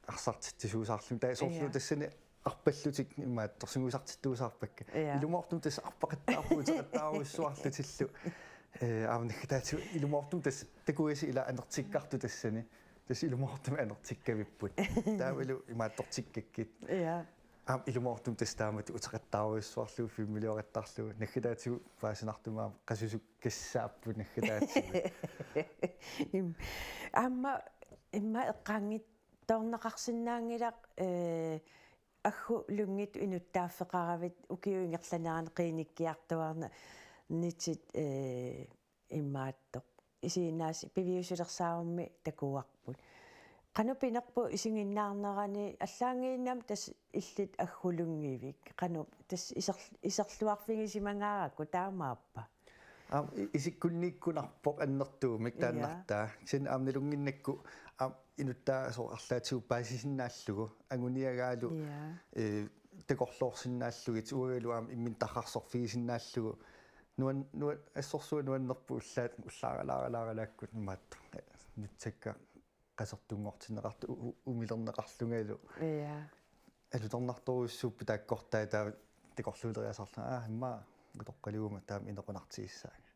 arsartitsisuusaarluni. Taava soorlu, ja, tassani arpallutik imaattoq sungiusartittuusaarpakka. Ja. Ilumoortumik tassa arpaqattaarput uteqattaarujussuarlutillu. Eh, aamma naggataatigut ilumoortumik tassa takuasi ila anertikkartut tassani. Tassa ilumoortumik anertikkavipput. Taavalu imaattortikkakkit. Ja. Aamma ilumoortumik tassa taamatut uteqattaarujussuarlugu filmilioqattaarlugu. Naggataatigut paasinartumik aamma qasusukkassaarput naggataatigut. Im-, aamma immaqa eqqaanngitsoorneqarsinnaanngilaq, eh, Aggu Lyngetut inuttaaffeqaravit ukiup ingerlanerani qiinikkiartuaarnitit, eh, imaattoq. Isiginnaas-, piviusulersaarummik takuarput. Qanoq pinerpoq isiginnaarnerani, allaanngiinnami tassa illit Aggu Lyngevik. Qanoq tassa iser-, iserluarfigisimangaarakku taamaappa? Aamma i-, isikkunniikkunarpoq annertuumik, ja, taannartaa. Kisianni aamma nalunnginnakku aamma inuttaasut arlaatigut paasisinnaallugu, anguniagaalu, ja, eh, takorloorsinnaallugit, uangalu aamma imminut tarrarsorfigisinnaallugu. Nuan-, nuan-, assorsuaq nuannerpoq ullaat, ullaaralaaralaakkut imaattoq, eh, nutsakka qasertunngortinneqartut u-, u-, umilerneqarlungalu. Ja. Alutornartorujussuupput taakkortaa taava takorluuleriasaarlunga, aa, immaqa utoqqaliuguma taama inequnartigissaanga.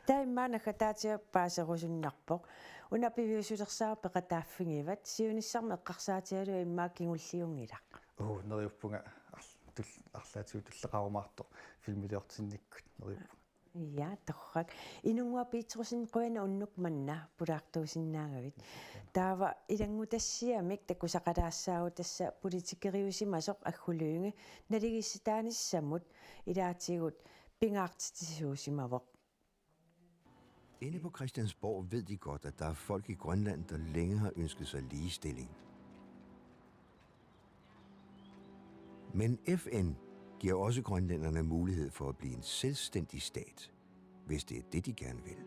Taava immaqa naggataatigut paaserusunnarpoq. Una piviusulersaarut peqataaffigivat, siunissami eqqarsaatigalugu immaqa kingulliunngilaq. Uu, neriuppunga arl-, tul-, arlaatigut tulleqarumaartoq filmiliortinnikkut neriuppunga. Ja, torrak. Inunnguaq Petrussen, qujanaq unnuk manna pulaartuusinnaagavit. Taava ilanngutassiamik takusaqalaassaagut tassa politikeriusimasoq Aggu Lynge naligiissitaanissamut ilaatigut pingaartitsisuusimavoq. Inde på Christiansborg ved de godt, at der er folk i Grønland, der længe har ønsket sig ligestilling. Men F N giver også grønlænderne mulighed for at blive en selvstændig stat, hvis det er det, de gerne vil.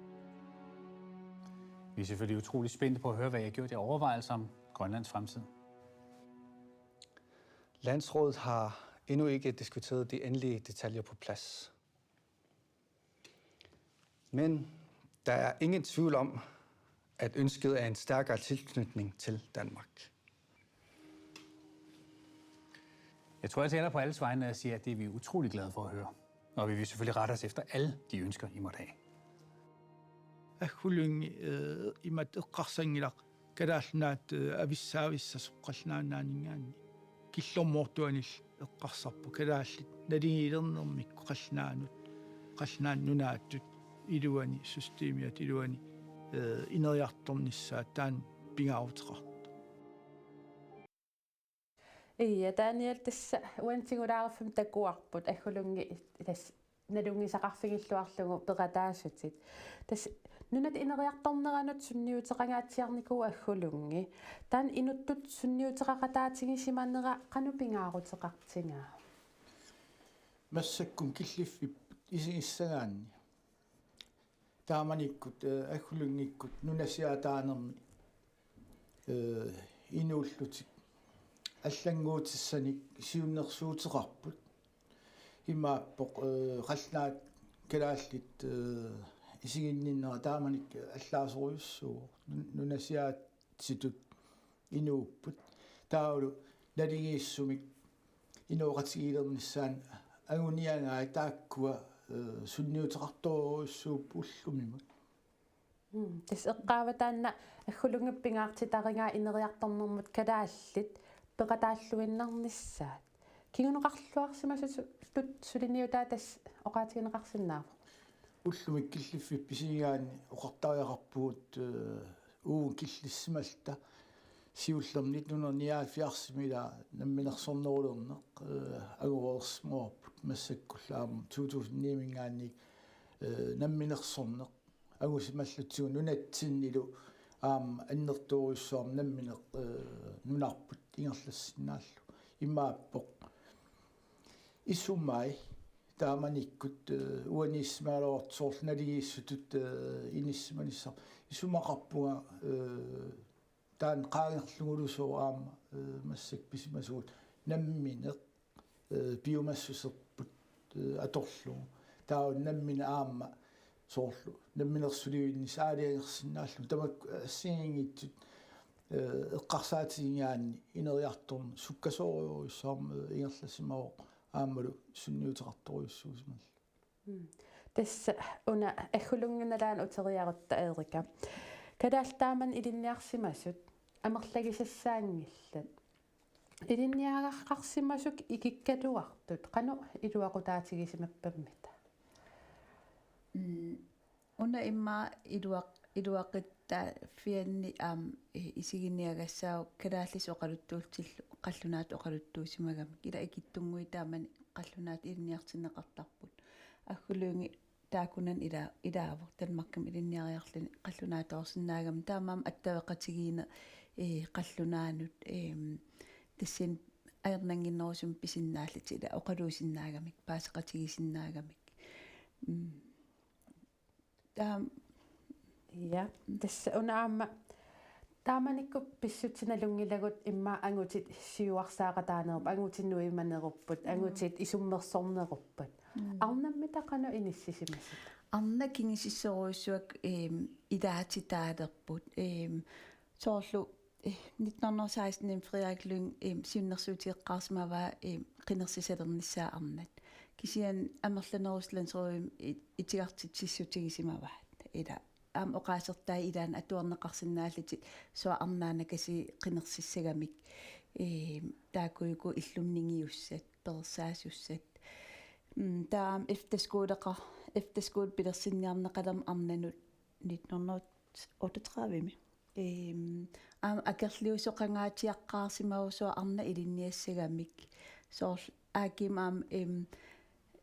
Vi er selvfølgelig utrolig spændte på at høre, hvad I har gjort jer overvejelser om Grønlands fremtid. Landsrådet har endnu ikke diskuteret de endelige detaljer på plads. Men der er ingen tvivl om, At ønsket er en stærkere tilknytning til Danmark. Jeg tror, jeg taler på alles vegne, når jeg siger, at det er vi utrolig glade for at høre. Og vi vil selvfølgelig rette os efter alle de ønsker, I måtte have. Aggullungi, eh, imatut eqqarsanngilaq Kalaallit Nunaat, eh, avissaavissaq Qallunaat Nunaanninngaanniit. Killormoortuanillu eqqarsarpoq kalaallit naligiilernermikkut qallunaanut, Qallunaat Nunaatut iluani systemiat iluani, eh, ineriartornissaat taanna pingaaruteqartoq. Ija, Daniel, tassa uani tigulaariffimmi takuarput Aggullungi tassa nalunngisaqarfigilluarlugu peqataasutit. Tassa nunat ineriartorneranut sunniuteqangaatsiarnikuuvoq Aggullungi. Taanna inuttut sunniuteqaqataatigisimanera qanoq pingaaruteqartigaa? Massakkut killiffik isigissagaanni. Taamanikkut, eh, Aggullungikkut nunasiaataanermi, eh, inuullutik allannguutissanik siunnersuuteqarput. Imaappoq, eh, qallunaat kalaallit, eh, isiginninnera taamanikkut allaasorujussuuvoq. Nun-, nunasiaat- -situt inuupput. Taavalu naligiissumik inooqatigiilernissaannut anguniagai taakkua, eh, sunniuteqartorujussuupput ullumimut. Mm, tassa eqqaavara taanna Aggullungip pingaartitarigaa ineriartornermut kalaallit peqataalluinnarnissaat. Kinguneqarluarsimasutut suliniutaa tassa oqaatigineqarsinnaavoq. Ullumi killiffiup pisigaanni oqartariaqarpugut, eh, uagut killissimalluta siullermik nitten hundrede nioghalvfjerdsimi ila namminersornerulerneq, eh, angoreersimavarput massakkullu aamma to tusind ni-minngaanniit, eh, namminersorneq angusimallutsigu nunatsinnilu aamma annertoorujussuarmik nammineq, eh, nunarput ingerlassinnaallugu. Imaappoq isumai taamanikkut, eh, uaniissimagaluartoq soorlu naligiissutut, eh, inissimanissaq isumaqarpunga, eh, taanna qaangerlugulu sooq aamma, eh, massakkut pisimasugut nammineq, eh, piumassuserput, eh, atorlugu. Taava nammineq aamma soorlu namminersulivinnissaq aalajangersinnaallugu tamakku assigiinngitsut, eh, eqqarsaatigigaanni ineriartorneq sukkasoorujussuarmik, eh, ingerlasimavoq aammalu sunniuteqartorujussuusimallugu. Mm. Tassa una Aggullungi nalaani uteriarutta Erika. Kalaallit taamani ilinniarsimasut amerlagisassaanngillat. Ilinniagaqarsimasut ikikkaluartut qanoq iluaqutaatigisimappamita? Mm, una immaqa iluaq-, iluaqutaaffianni aamma, eh, isiginiagassaavoq kalaallisut oqaluttuullutillu qallunaatut oqaluttuusimagamik. Ila ikittunnguit taamani qallunaatut ilinniartinneqartarput. Aggullungi taakkunani ila-, ilaavoq Danmarkimi ilinniariarluni qallunaatoorsinnaagami. Taamaammat attaveqatigiinneq, eh, qallunaanut, ehm, tassani ajornannginnerusumik pisinnaallutik ila oqaluusinnaagamik, paaseqatigisinnaagamik. Mm. Taam-, Ja, tassa una aamma taamanikkut pissutsit nalunngilagut immaqa angutit siuarsaaqataanerupput, angutit nuimanerupput, mm, angutit isummersornerupput. Mm. Arnammi taava qanoq inissisimasut? Arnat kingusinnersorujussuaq, ehm, ilaatitaalerput. Ehm, soorlu, eh, nitten hundrede og seksten Frederik Lyng, ehm, siunnersuuteqarsimavaa, ehm, qinersisalernissaa arnat. Kisianni amerlanerusut landsrådimi i-, itigartitsissutigisimavaat. Ila aamma oqaasertai ilaanni atuarneqarsinnaallutik soorlu arnaannakasi qinersissagamik. Ehm, taakkuuku illumut ningiussat, peersaasussat. Mm, taava efterskoleqa-, efterskole pilersinniarneqalermat arnanut nitten hundrede otteogtredivemi. Ehm, aamma akerliusoqangaatsiaqqaarsimavoq soorlu arnat ilinniassagamik. Soorlu A G-mi aamma, ehm,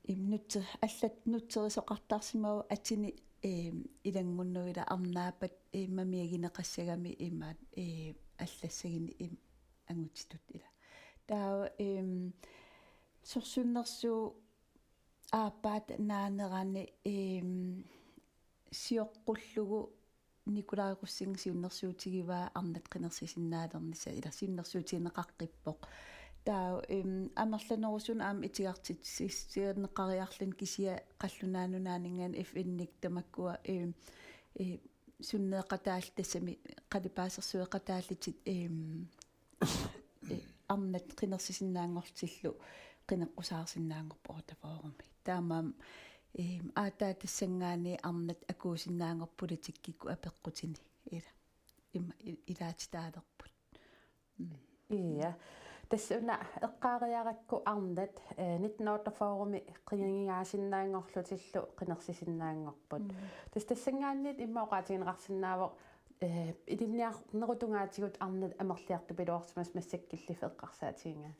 ehm, nutse-, allat nutserisoqartarsimavoq atini, ehm, ilanngunnut ila arnaappat, ehm, mamiagineqassagami imaat, ehm, allassagineq, ehm, angutitut ila. Taava, ehm, sorsunnersuup aappaata naanerani, ehm, sioqqullugu Nikolaj Rosing siunnersuutigivaa arnat qinersisinnaalernissaat, ila siunnersuutigineqaqqippoq. Taava, ehm, amerlanerusunut aamma itigartitsissutigineqariarluni kisianni Qallunaat Nunaanninngaanniit F N-ikkut tamakkua, ehm, eh, sunneeqataallit tassami qalipaasersueqataallutit, ehm, eh, arnat qinersisinnaanngorlutillu qineqqusaarsinnaanngorput otteogfyrremi. Taamaammat, ehm, aatsaat tassanngaanniit arnat akuusinnaanngorput politikkikkut apeqqutini. Ila. Ima i-, ilaatitaalerput. Mm. Ja. Tassa una eqqaariarakku arnat, eh, nitten otteogfyrremi qinigaasinnaanngorlutillu qinersisinnaanngorput. Mm. Tassa tassanngaanniit immaqa oqaatigineqarsinnaavoq, eh, ilinniarnerup tungaatigut arnat amerliartupiloorsimasut massakkut killiffik eqqarsaatigigaanni.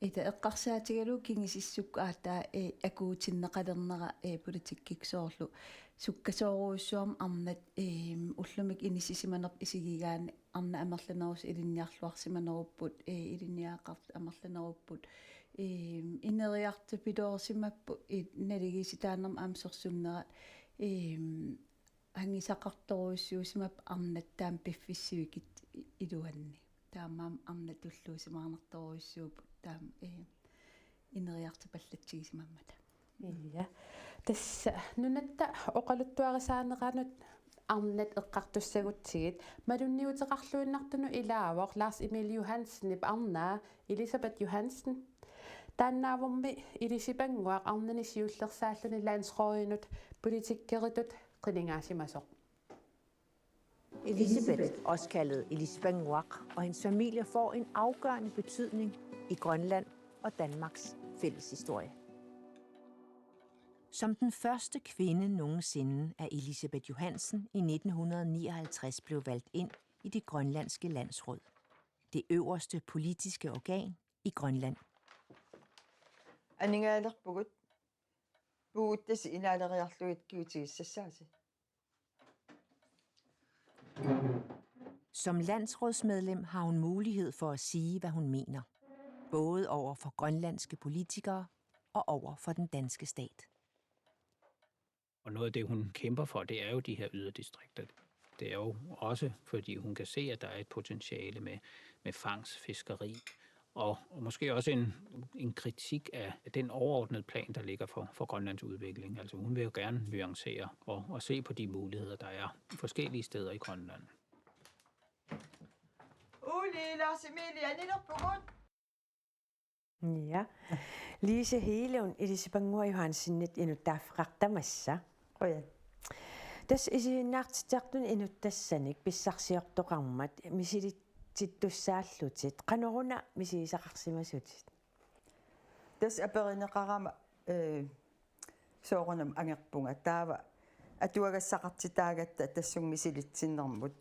Ila eqqarsaatigalugu kingusinnerusukkut aatsaat, eh, akuutinneqalernera, eh, politikkikkut soorlu sukkasoorujussuarmik arnat, eh, ullumikkut inissisimanerput isigigaanni arnat amerlanerusoq ilinniarluarsimanerupput, eh, ilinniagaqartut amerlanerupput, eh, ineriartupiloorsimapput, eh, naligiissitaanermut aamma sorsunnerat, eh, angisaqartorujussuusimapput arnat taama piffissaq sivikitsoq iluanni. Taamaammat arnat tulluusimaarnartorujussuupput taama, eh, ineriartupallatsigisimammata. Ja. Tassa nunatta oqaluttuarisaaneranut arnat eqqartussagutsigit malunniuteqarluinnartunut ilaavoq Lars Emil Johansenip arnaa Elisabeth Johansen. Taannaavormi Ilisipannguaq arnani siullersaalluni landsrådinut politikeritut qinigaasimasoq. Elisabeth, også kaldet Elisabeth Nguaq, og hendes familie får en afgørende betydning i Grønland og Danmarks fælles historie. Som den første kvinde nogensinde er Elisabeth Johansen i nitten hundrede nioghalvtreds blevet valgt ind i det grønlandske landsråd, det øverste politiske organ i Grønland. Aningaalerpugut puuguttasi inaaleriarlugit kigutigissassaasi. Som landsrådsmedlem har hun mulighed for at sige, hvad hun mener, både over for grønlandske politikere og over for den danske stat. Og noget af det, hun kæmper for, det er jo de her yderdistrikter. Det er jo også, fordi hun kan se, at der er et potentiale med, med fangst, fiskeri, og, og måske også en, en kritik af den overordnede plan, der ligger for, for Grønlands udvikling. Altså hun vil jo gerne nuancere og, og se på de muligheder, der er forskellige steder i Grønland. Uli, Lars Emil, anilerpugut. Ja. Lise Hegelund, Elisipannguaq Johansenit inuttaaffeqartamassa. Qujan. Tassa isiginnaartitsisartunit inuttassanik pissarsiortoqarmat misilitsittussaallutit, qanoruna misigisaqarsimasutit? Tassa aperineqarama, eh, soorunami angerpunga. Taava atuagassaqartitaagatta tassunga misilitsinnermut.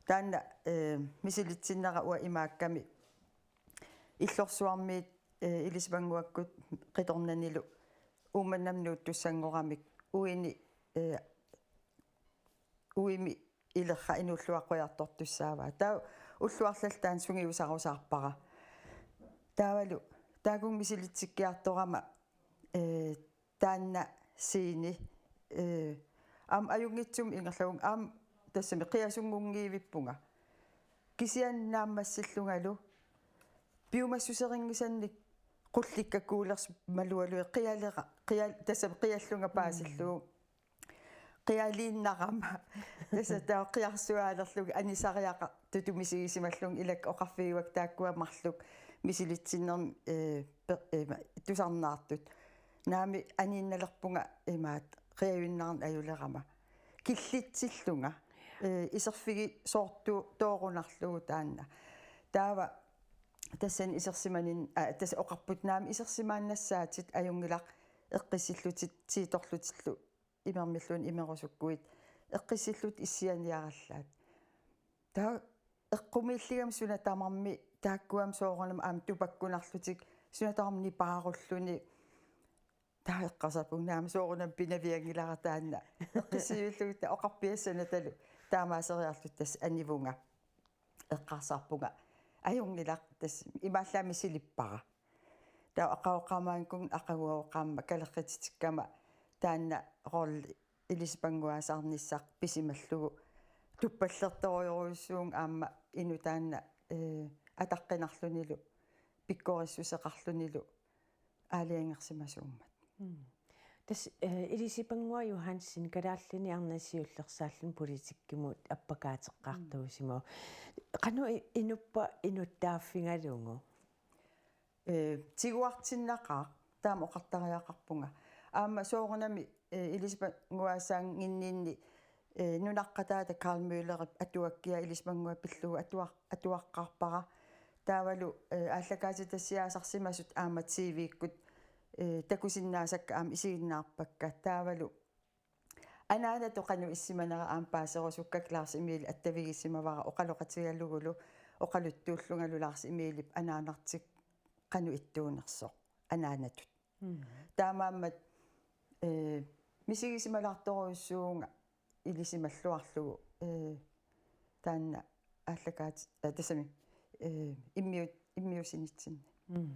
Taanna, eh, misilitsinnera uanga imaakkami Illorsuarmiit, eh, Elisipannguakkut qitornanilu Uummannamut nuuttussanngoramik uini, eh, uimi ilerra inuulluaqqujartortussaavaa. Taava ullut arlallit taanna sungiusarusaarpara. Taavalu taakunnga misilitsikkiartorama, eh, taanna scene, eh, aamma ajunngitsumik ingerlavunga, aamma tassami qiasunngunngiivippunga. Kisianni naammassillungalu piumassuserinngisannik qullikka kuulersut malugalugit qialera-, qial-, tassami qiallunga paasillugu. Qialiinnarama. Tassa taava qiarsuaalerlugit anisariaqartutut misigisimallunga, ilakka oqarfigiuakka taakkua marluk misilitsinnermi, eh, pe-, eh, tusarnaartut. Naamik aniinnalerpunga imaattoq qiajuinnarneq ajulerama. Killitsillunga. Eh, iserfigisoortoorunarlugu taanna. Taava tassani isersimanin-, aa, tassa oqarput naamik isersimaannassaatit, ajunngilaq eqqissillutit tiitorlutillu imermilluunniit imerusukkuit eqqissillutit issianiarallaat. Taava eqqumiilligami suna tamarmi taakkuami soorunami aamma tupakkunarlutik suna tamarmi nipaarulluni. Taava eqqarsarpunga naamik soorunami pinavianngilara taanna. Eqqissiviillugit oqarpiassanatalu taamaaseriarluta tassa anivunga. Eqqarsarpunga. Ajunngilaq, tassa imaallaat misilippara. Taava aqagu oqaamaankunga, aqaguagu oqaama kalerrititikkama taanna rolli Elisipannguasaarnissaq pisimallugu tuppallertorujorujussuuvunga aamma inuk taanna, eh, ataqqinarlunilu pikkorissuseqarlunilu aalajangersimasuummat. Mm. Tassa, eh, Elisabeth Ngua Johansen, Kalaallit Nunaanni siullersaalluni politikkimut appakaateqqaartuusimavoq. Qanoq i-, inuppa inuttaaffigalugu? Eh, tiguartinnaqaaq, taama oqartariaqarpunga. Aamma soorunami, eh, Elisabeth Nguasaannginninni, eh, nunaqqataata Karl Møllerip atuakkia Elisabeth Ngua pillugu atuar-, atuaqqaarpara. Taavalu, eh, aallakaatitassiaasarsimasut aamma T V-kkut, eh, takusinnaasakka aamma isiginnaarpakka. Taavalu anaanatut qanoq issimanera aamma paaserusukkakku Lars Emil attavigissimavara oqaloqatigalugulu oqaluttuullungalu Lars Emilip anaanartik qanoq ittuunersoq anaanatut. Mm. Taamaammat, eh, misigisimalaartorujussuuvunga ilisimalluarlugu, eh, taanna aallakaat-, eh, tassami, eh, immiut-, immiussinitsinni. Mm.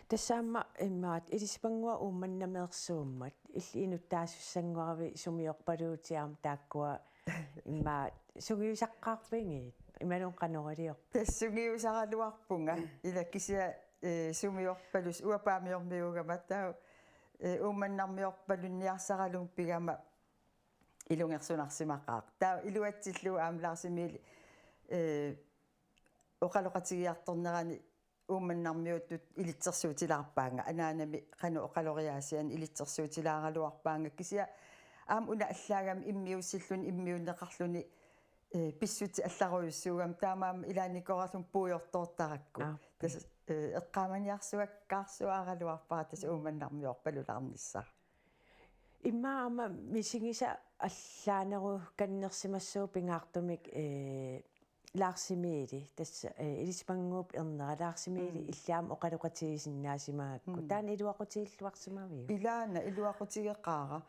Tassa aamma immaqa Elisabeth Ngua Uummannarmeersuummat, illit inuttaasussanngorivit sumiorpaluutit aamma taakkua immaqa sungiusaqqaarpigit, imaluunniit qanoq iliorpit? Tassa sungiusaraluarpunga, ila kisianni, eh, sumiorpalus uanga Paamiormiuugama taava, eh, Uummannarmiorpalunniarsaralunga pigama ilungersunarsimaqaaq. Taava iluatsillugu aamma Lars Emil, eh, oqaloqatigiartornerani Uummannarmiuttut ilitsersuutilaarpaanga. Anaanami qanoq oqaloriaasianik ilitsersuutilaaraluarpaanga. Kisianni aamma una allaagami immiussilluni, immiunneqarluni, eh, pissutsit allarujussuugami. Taamaammat ilaannikorarlunga puigortoortarakku. Aap. Tassa, eh, eqqaamaniarsuakkaarsuaraluarpara tassa Uummannarmiorpalulaarnissara. Immaqa aamma misigisat allaanerukannersimassuupput pingaartumik, eh, Lars Emili, tassa, eh, Elisabeth Nguup ernera Lars Emili Mm. illit aamma oqaloqatigisinnaasimagakku. Mm. Taanna iluaqutigilluarsimaviuk? Ilaana iluaqutigeqaara.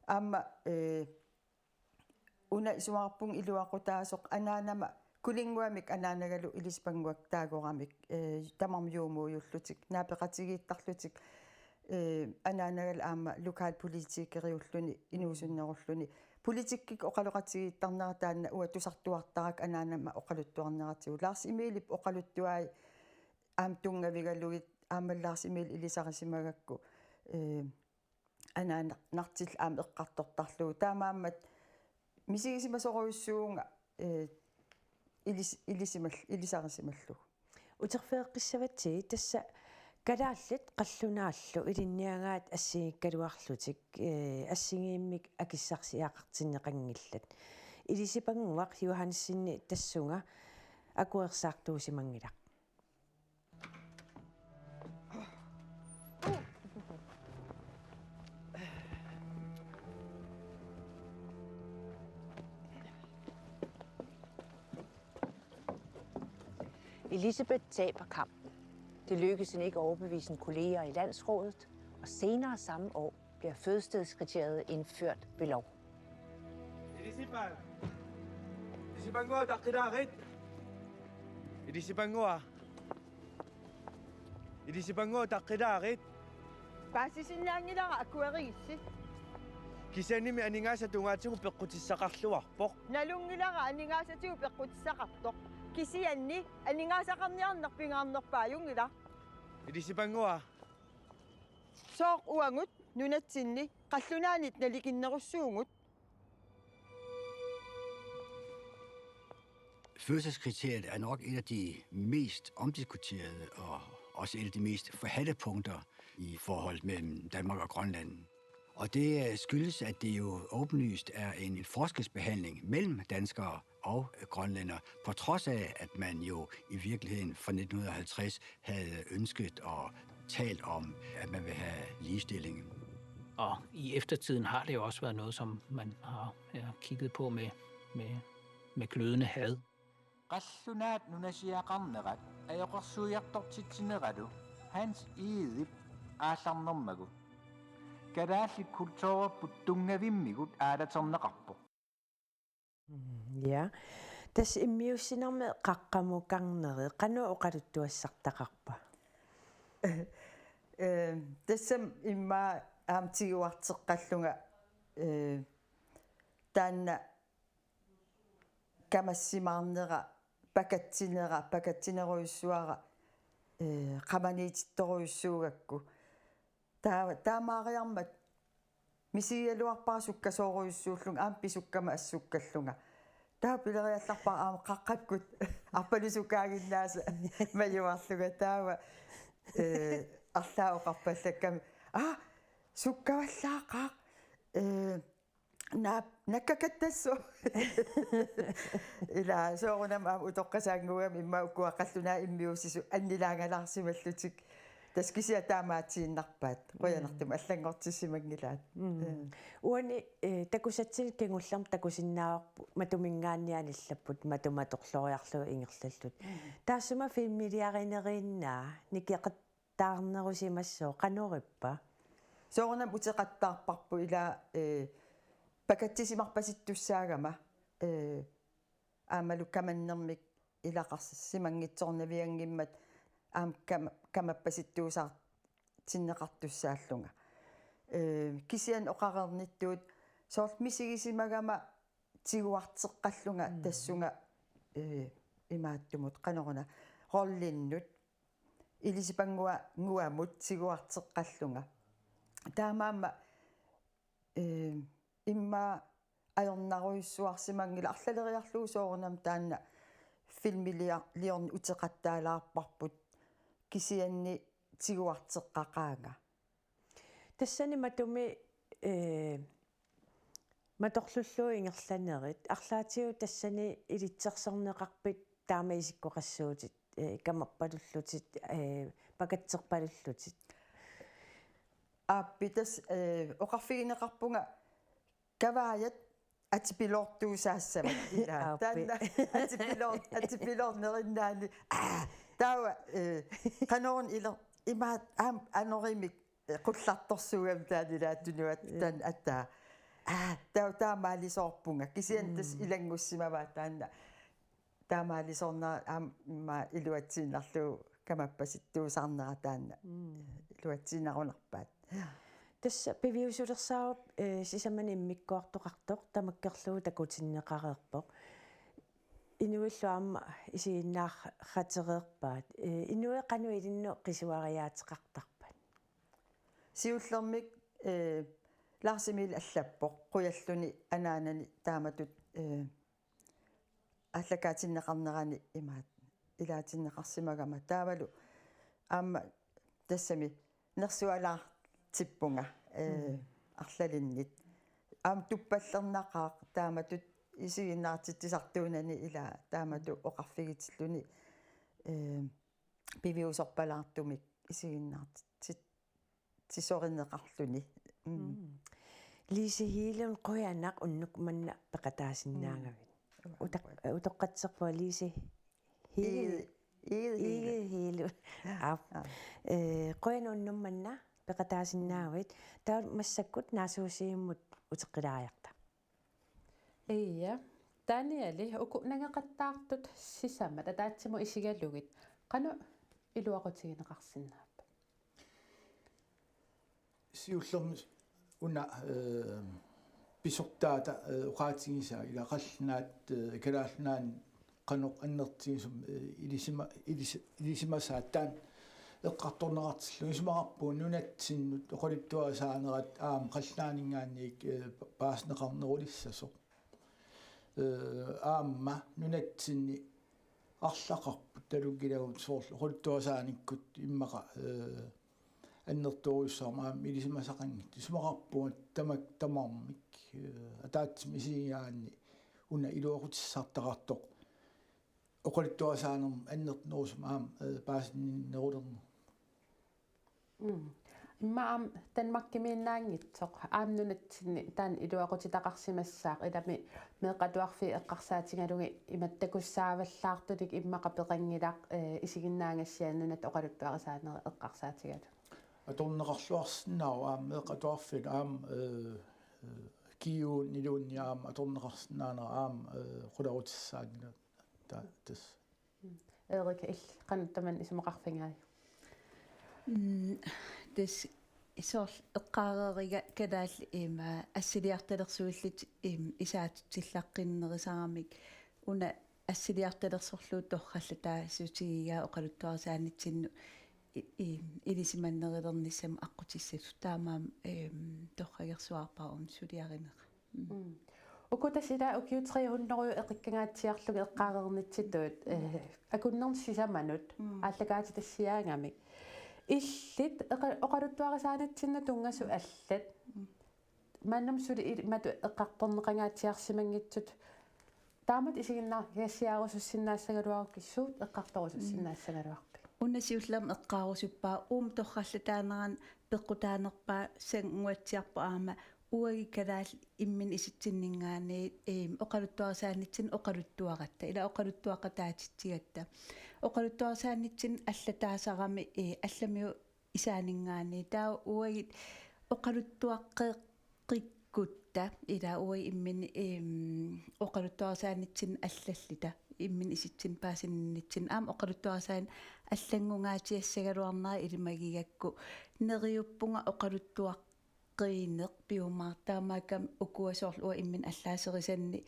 Aamma, eh, una isumaqarpunga iluaqutaasoq anaanama Kulinnguamik anaanagalu Elisabeth Nguak taagoramik, eh, tamarmik juumuujullutik, naapeqatigiittarlutik, eh, anaanagalu aamma lokalpolitikeriulluni, inuusunnerulluni. Politikkikkut oqaloqatigiittarnera taanna uanga tusartuartarakku anaanama oqaluttuarneratigut. Lars Emilip oqaluttuai aamma tunngavigalugit aamma Lars Emil ilisarisimagakku, eh, anaanartillit aamma eqqartortarlugu. Taamaammat misigisimasorujussuuvunga, eh, ilis-, ilisimal-, ilisarisimallugu. Uterfigeqqissavatsigit tassa kalaallit qallunaallu ilinniagaat assigiikkaluarlutik, eh, assigiimmik akissarsiaqartinneqanngillat. Elisabeth Nguaq Johansenip tassunga akuersaartuusimanngilaq. Elisabeth taber kampen. Det lykkedes hende ikke at overbevise sine kolleger i landsrådet, og senere samme år bliver fødestedskriteriet indført ved lov. Elisabeth. Elisabeth Nguaq taqqilaarit. Elisabeth Nguaq. Elisabeth Nguaq taqqilaarit. Paasisinnaanngilara akuerigissi. Kisiannimi aningaasat tungaatigut peqqutissaqarluarpoq. Nalunngilara aningaasatigut peqqutissaqartoq. Kisianni aningaasaqarniarneq pingaarnerpaajunngilaq. Elisabeth Nguaq. Sooq uagut nunatsinni qallunaanit nalikinnerussuugut? Fødselskriteriet er nok et af de mest omdiskuterede og også et af de mest forhadte punkter i forholdet mellem Danmark og Grønland. Og det, øh, skyldes, at det jo åbenlyst er en forskelsbehandling mellem danskere og grønlændere, på trods af, at man jo i virkeligheden fra nitten hundrede og halvtreds havde ønsket og talt om, at man vil have ligestillingen. Og i eftertiden har det jo også været noget, som man har, ja, kigget på med, med, med glødende had. Qallunaat nunasiaqarnerat ajoqersuiartortitsineralu Hans Egedep aallarnermagu kalaallit kulturerput tunngavimmigut aalaterneqarpoq. Mm, ja. Tassa immiussinermi qaqqamukarneri qanoq oqaluttuassartaqarpa? Eh, tassami immaqa aamma tiguarteqqallunga, eh, taanna kamassimaarnera, pakatsinera, pakatsinerujussuara, eh, qamaniitittorujussuugakku. Taa-, taamaariarmat misigigaluarpara sukkasoorujussuullunga aamma pisukkama assukkallunga. Taava pileriallarpara aamma qaqqakkut arpalusukaaginnaasa majuarlunga taava, eh, arlaat oqarpallakkami: "Aa, sukkavallaaqaaq. Eh, naap, nakkakattassu." Ila soorunami aamma utoqqasaannguugami immaqa ukua qallunaat immiussisut annilaangalaarsimallutik. Tassa kisianni taamaatiinnarpaat. Qujanartumik allanngortissimanngilaat. Mm. Eh. Uani, eh, takusatsinni kingullermi takusinnaavarput matuminngaanniit anillapput, matuma atorloriarlugu ingerlallutik. Mm. Taassuma filmiliarineriinnaa nikeqattaarnerusimassooq, qanoq ippa? Soorunami uteqattaarparput ila, eh, pakatsisimarpasittussaagama, eh, aammalu kamannermik ilaqarsimanngitsoornavianngimmat aamma kama-, kamappasittuusaartinneqartussaallunga. Eh, kisianni oqareernittut soorlu misigisimagama tiguarteqqallunga. Mm. Tassunga, eh, imaattumut qanoruna rollinnut ilisipannguanngimmat tiguarteqqallunga. Taamaammat, eh, immaqa ajornarujussuarsimanngilaq, arlaleriarlugu soorunami taanna filmiliorneq uteqattaalaarparput, kisianni tiguarteqqaqaanga. Tassani matumi, eh, matorlullugu ingerlanerit, arlaatigut tassani ilitsersorneqarpit taama isikkoqassuutit, eh, kamappalullutit, eh, pakatserpalullutit? Aappi, tassa, eh, oqarfigineqarpunga kavaajat atipiloortuusaassavat ila. Aappi. Taanna atipiloor-, atipiloornerinnaani. Aa, taava, eh, qanoruna ila imaat aamma anorimik, eh, qullartorsuugami taanna ila tunuat. Mm. Taanna ataa. Aa, taava taamaalisoorpunga. Kisianni tassa, mm, ilanngussimavaa taanna. Taamaalisoornera aamma iluatsiinnarlugu kamappasittuusaarnera taanna. Mm. Iluatsiinnarunarpaat. Tassa piviusulersaarup, eh, sisamanik immikkoortoqartoq tamakkerlugu takutinneqareerpoq. Inuillu aamma isiginnaarratereerpaat. Eh, inuit qanoq ilinnut qisuariaateqartarpat? Siullermik, eh, Lars Emil allappoq qujalluni anaanani taamatut, eh, aallakaatinneqarnerani imaat ilaatinneqarsimagama taavalu aamma tassami nersualaartippunga, eh, mm, arlalinnit. Aamma tuppallernaqaaq taamatut isiginnaartitsisartuunani ila taamatut oqarfigitilluni, eh, piviusorpalaartumik isiginnaartitsi-, tisorineqarluni. Mm. Mm. Lise Hegelund, qujanaq unnuk manna peqataasinnaagavit. Mm. Utak-, utoqqatserpunga Lise Hegel-, Hegel-, Hegel-, Hegel-, Hegel-, Hegel-, aap. Aap. Eh, qujanaq unnuk manna peqataasinnaagavit. Taava massakkut naasuusivimmut uteqqilaariarta. Ia, Danieli, uku nangeqattaartut sisamat ataatsimut isigalugit qanoq iluaqutigineqarsinnaapput? Siullermik una, eh, pisortaata, eh, oqaatigisaa ila qallunaat, eh, Kalaallit Nunaanni qanoq annertutigisumik, eh, ilisima-, ilis-, ilisimasaat taanna eqqartorneqartillugu, isumaqarpunga nunatsinnut oqaluttuarisaanerat aamma qallunaaninngaanniit, eh, pa-, paasineqarnerulissasoq. Eh, aamma nunatsinni arlaqarput talunngilagut soorlu oqaluttuarisaanikkut immaqa, eh, annertoorujussuarmik aamma ilisimasaqanngitsut. Isumaqarpunga tamak-, tamarmik, eh, ataatsimut isigigaanni una iluaqutissartaqartoq oqaluttuarisaanermut annertunerusumik aamma, eh, paasinnerulerneq. Mm. Immaqa aamma Danmarkimiinnaanngitsoq aamma nunatsinni taanna iluaqutitaqarsimassaaq, ilami meeqqat atuarfiit eqqarsaatigalugit imatut takussaavallaartunik immaqa peqanngilaq, eh, isiginnaagassiaq nunatta oqaluttuarisaanerit eqqarsaatigalugit. Atorneqarluarsinnaavoq aamma meeqqat atuarfiit aamma, eh, eh, G U-niluunniit aamma atorneqarsinnaanera aamma, eh, qularutissaanngilaq. Ta-, tassa. Mm. Erik, illit qanoq tamanna isumaqarfigaajuk? Mm, tassa soorlu eqqaareeriga kalaallit ima assiliartalersuillutik, im, isaatitsillaqqinnerusaramik una assiliartalersorlugu torrallataasutigigaa oqaluttuarisaanitsinnut i-, i-, ilisimanerulernissamut aqqutissatut, taamaammat, eem, torragersuarpara uuma suliarinera. Mm. Mm. Uku tassa ila ukiut tre hundrede eqikkaangatsiarlugit eqqaareernitsitut, eh, akunnerni sisamanut, mm, aallakaatitassiaagamik. Illit eqa-, oqaluttuarisaanitsinnut tunngasut allat. Mm. Maannamut suli il-, imatut eqqartorneqangaatsiarsimanngitsut. Taamatut isiginnaagassiarusussinnaassagaluarukkit suut eqqartorusussinnaassagaluarpit? Una siullermik eqqaarusuppara uuma torrallataanerani peqqutaanerpaasannguatsiarpoq aamma uagut kalaallit imminnut isitsinninngaanniit, eem, oqaluttuarisaanitsinnut oqaluttuaratta. Ila oqaluttuaqataatitsigatta. Oqaluttuarisaanitsinnut allataasarami, ee, allamiut isaaninngaanniit. Taava uagut oqaluttuaqqeqqikkutta, ila uagut imminut, eem, oqaluttuarisaanitsinnut allalluta, imminut isitsinnik paasininnitsinnut. Aamma oqaluttuarisaaneq allanngungaatsiassagaluarnera ilimagigakku. Neriuppunga oqaluttuaqqiineq piumaartoq, taamaakkami ukua soorlu uanga imminut allaaserisanni,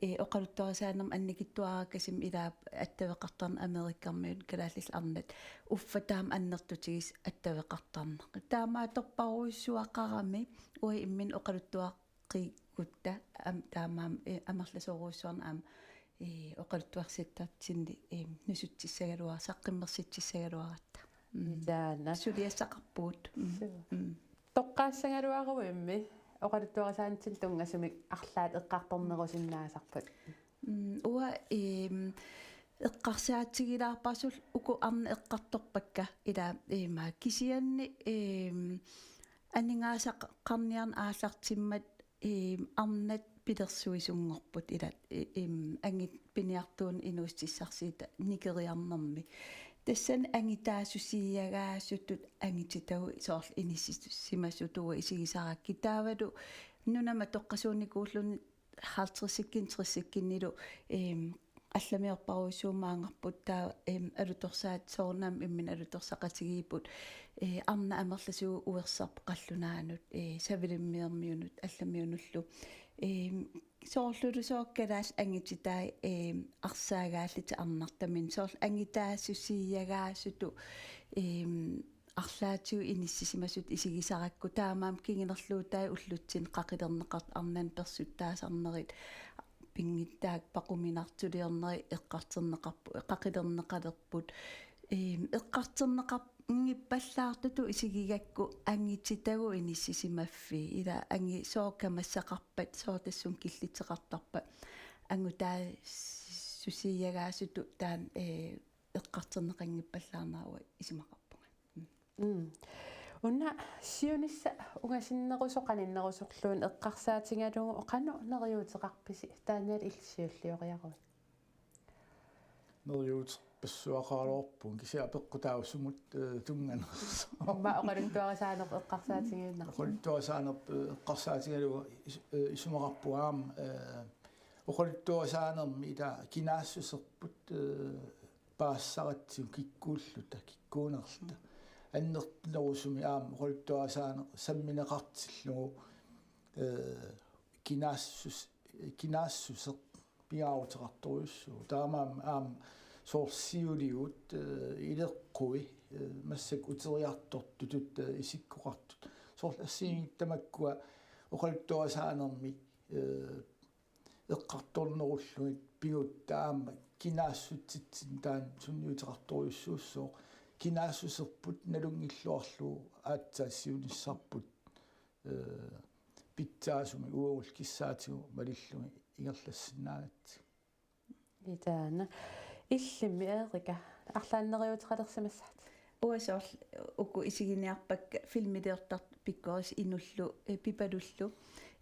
ee, oqaluttuarisaanermut annikitsuarakkasimi ila attaveqartarneq Amerikkarmiut kalaallit arnat uffa taama annertutigisoq attaveqartarneq. Taamaattorparujussuaqarami uagut imminut oqaluttuaqqikkutta am-, taamaammat, ee, amerlasoorujussuarnik aamma, ee, oqaluttuarsittartitsinni, ee, nusutsissagaluar-, saqqummersitsissagaluaratta. Mm. Taanna. Suliassaqarpugut. Mm. Suu. Mm. Toqqaassagaluaruimmi oqaluttuarisaanitsinnut tunngasumik arlaat eqqartornerusinnaasarpat? Mm, uanga, eem, eqqarsaatigilaarpara soorlu uku arnat eqqartorpakka ila, eem, kisianni, eem, aningaasaqarniarneq aallartimmat, eem, arnat pilersuisunngorput ila, e-, eem, angit piniartuuneq inuussutissarsiutit nikeriarnermi. Tassani angutaassusiagaasutut angutitagut soorlu inissisimasutut uanga isigisarakkit. Taavalu nunamut atoqqasuunikuulluni halvtredsikkunni, tressikkunnilu, eem, allamiorparujussuuvoq maanngarput taava, eem, alutorsaat soorunami imminut alutorsaqatigiipput, ee, arnat amerlasuut uersarput qallunaanut, ee, Savalimmiormiunut, allamiunullu. Eem, soorluluunniit kalaallit angutitai, eem, arsaagaallutik arnartaminnik, soorlu angutaassusiagaasutut, eem, arlaatigut inissisimasutut isigisarakku, taamaammat kingunerluutai ullutsinni qaqilerneqartut, arnanut persuttaasarnerit, pinngitsaat paquminartuliornerit eqqartorneqarput, qaqilerneqalerput. Eem, eqqartorneqanngippallaartutut isigigakku angutitagut inissisimaffiit. Ila angut sooq kamassaqarpat, sooq tassunga killisseqartarpat. Angutaassusiagaasutut taanna, ee, eqqartorneqanngippallaarnera uanga isumaqarpunga. Mm. Mm. Una siunissaq ungasinnerusoq qaninnerusorluunniit eqqarsaatigalugu qanoq neriuuteqarpisi, Daniel, illit siullioriaruit? Neriuuterpassuaqaraluarpunga kisianni apeqqutaavoq sumut, eh, tunnganersoq. Immaqa oqaluttuarisaaneq eqqarsaatigiinnarlugu. Oqaluttuarisaaneq, eh, eqqarsaatigalugu is-, eh, isumaqarpunga aamma, eh, oqaluttuarisaanermi ila kinaassuserput, eh, paasisaratsigu kikkuulluta, kikkuunerluta. Annertunerusumik aamma oqaluttuarisaaneq sammineqartillugu, eh, kinaassus-, kinaassuseq pingaaruteqartorujussuuvoq. Taamaammat aamma soorlu siuligut, eh, ileqqui, eh, massakkut uteriartortutut, eh, isikkoqartut. Soorlu assigiinngitsut tamakkua oqaluttuarisaanermi, eh, eqqartornerullugit pigutta aamma kinaassutsitsinni taanna sunniuteqartorujussuussooq. Kinaassuserput nalunngilluarlugu aatsaat siunissarput, eh, pitsaasumik uagullu kissaatigut malillugit ingerlassinnaagatsigu. Itaana. Illimmi Erika, arlaannik neriuuteqalersimassaatit? Uanga soorlu uku isiginiarpakka filmiliortartut pikkorissut Inullu, eh, Pipalullu.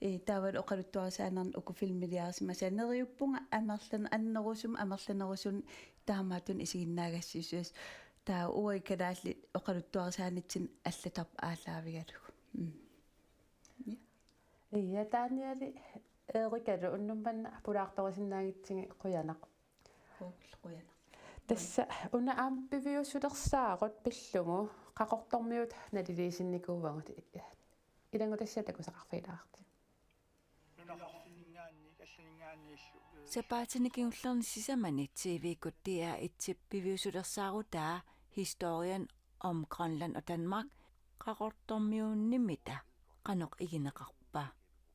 Eh, taavalu oqaluttuarisaanermi uku filmiliarisimasaat. Neriuppunga amerlan-, annerusumik amerlanerusunik taamaattunik isiginnaagassiuissasoq. Taava uagut kalaallit oqaluttuarisaanitsinnut allatarput aallaavigalugu. Mm. Ja. Ja, Daniel, Erikalu unnuk manna pulaartorisinnaagitsigit qujanaq. Qujanaq. Tassa una aamma piviusulersaarut pillugu Qaqortormiut naliliisinnikuuagut, ilanngutassiaq takusaqarfigilaarlugu. Sapaatip-akunneri kingullerni sisamani T V-kkut D R et-ip piviusulersaarutaa Historien om Grønland og Danmark, Qaqortormiuunngimmita qanoq igineqarpa?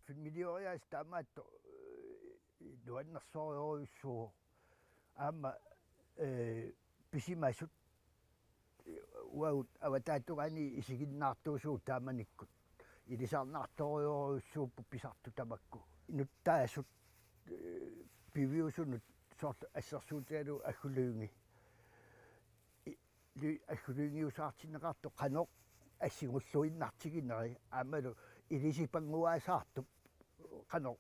Filmilioriaaseq taamaattoq, øh, nuannersorujussuuvoq. Aamma, øh, pisimasut, øh, uagut avataatungaani isiginnaartuusugut taamanikkut. Ilisarnartorujussuupput pisartut tamakku. Nuttaasut, øh, piviusunut soorlu assersuutigalugu Aggu Lynge. I-, ly-, Aggu Lyngiusaartinneqartoq qanoq assigulluinnartigineri aammalu ilisipannguaasaartup qanoq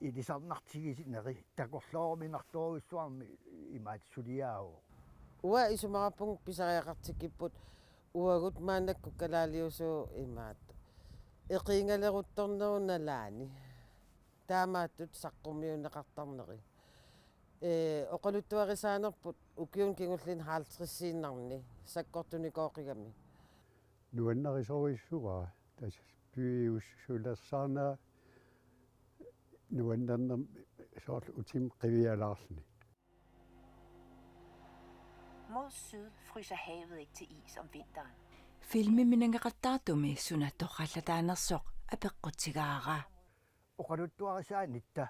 ilisarnartigisineri takorlooruminartorujussuarmik imaattoq suliaavoq. Uanga isumaqarpunga pisariaqartikkipput uagut maannakkut kalaaliusugut imaattoq eqiingaleruttornerup nalaani. Taamaattut saqqummiunneqartarneri. Ee, oqaluttuarisaanerput ukiuni kingullerni halvtredsiinnarni sakkortunikooqigami. Nuannarisorujussuuara, tassa piviusulersaarnera nuannernermi soorlu utima qivialaarluni. Mod syd fryser havet ikke til is om vinteren. Filmimi nangeqattaartumi suna torrallataanersoq apeqqutigaara. Oqaluttuarisaanitta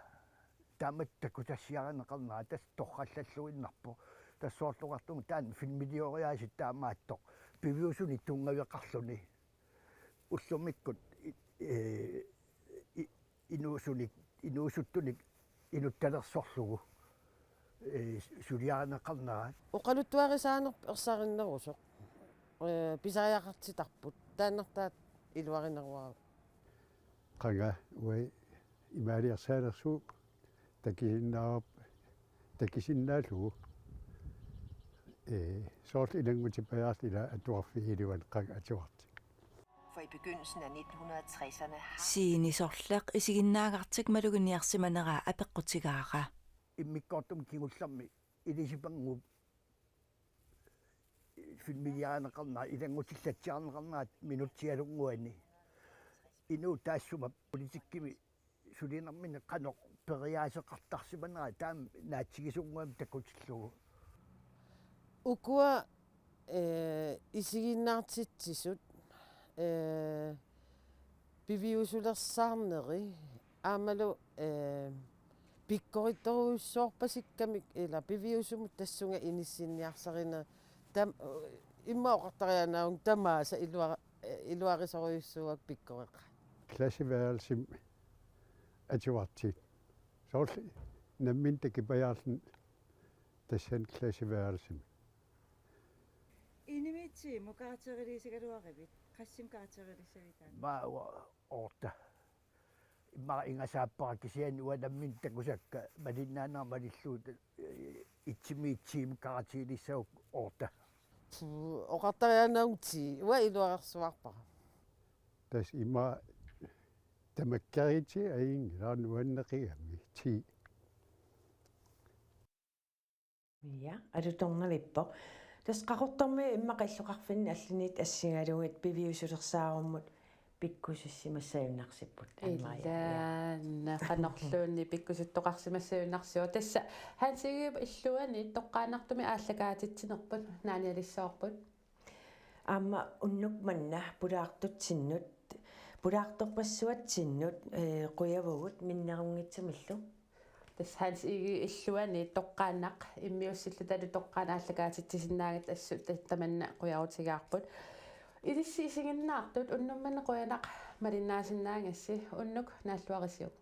taamatut takusassiarineqarnera tassa torrallalluinnarpoq. Tassa soorlu oqartunga taanna filmilioriaaseq taamaattoq piviusunik tunngaveqarluni. Ullumikkut i-, ee, i-, inuusunik, inuusuttunik inuttalersorlugu, ee, suliarineqarnera. Oqaluttuarisaanerput ersarinnerusoq, ee, pisariaqartitarput. Taannartaaq iluarineruara. Qanga uanga imaaliarsaalersuuvoq takisinnaarp-, takisinnaalluni. Ee, soorlu ilanngutipajaarluni ila atuarfigiluan qanga atuartut. For i begyndelsen af nitten hundrede tresserne har Siini sorleq isiginnaagartik maluginiarsimanera apeqqutigaara. Immikkoortumi kingullermi ilisipannguup filmiliarineqarnera, ilanngutillatsiarneqarnera minutsialunnguani. Inuup taassuma politikkimi sulinermini qanoq periaaseqartarsimanera taama naatsigisunngui takutillugu. Ukua, ee, isiginnaartitsisut, ee, piviusulersaarneri aammalu, ee, pikkorissorujussuarpasikkamik ila piviusumut tassunga inissinniarsarineq tam-, immaqa oqartariaannaavunga tamaasa iluar-, ee, iluarisorujussuuakka pikkoreqaat. Klasseværelsimi atuartut. Soorlu nammineq takupajaarluni tassani klasseværelsimi. Inimiitsimut karakteriliisigaluarivit, qassimik karakterilissavit taanna? Maa uanga otte. Immaqa ingasaappara kisianni uanga nammineq takusakka malinnaanera malillugu, ee, etsimiit tiimut karakterilissavakka otte. Puu, oqartariaannaavunga ti, uanga iluarersuarpara. Tassa immaqa tamakkiarlugu ajunngilaq nuanneqigami ti. Ja, alutornavippoq. Tassa Qaqortormiut immaqa illoqarfinni allaniit assigalugit piviusulersaarummut pikkusussimassajunnaarsipput. Aamma ja. Ilaanni qanorluunniit pikkusuttoqarsimassajunnaarsivoq. Tassa Hans Egedep illuani toqqaannartumik aallakaatitsinerput naanialissavarput. Aamma unnuk manna pulaartutsinnut, pulaartorpassuatsinnut, ee, qujavugut minnerunngitsumillu. Tassa Hans Egedep illuani toqqaannaq immiussillutalu toqqaannaq aallakaatitsisinnaagatta assut ta-, tamanna qujarutigaarput. Ilissi isiginnaartut unnuk manna qujanaq malinnaasinnaagassi, unnuk naalluarisiuk.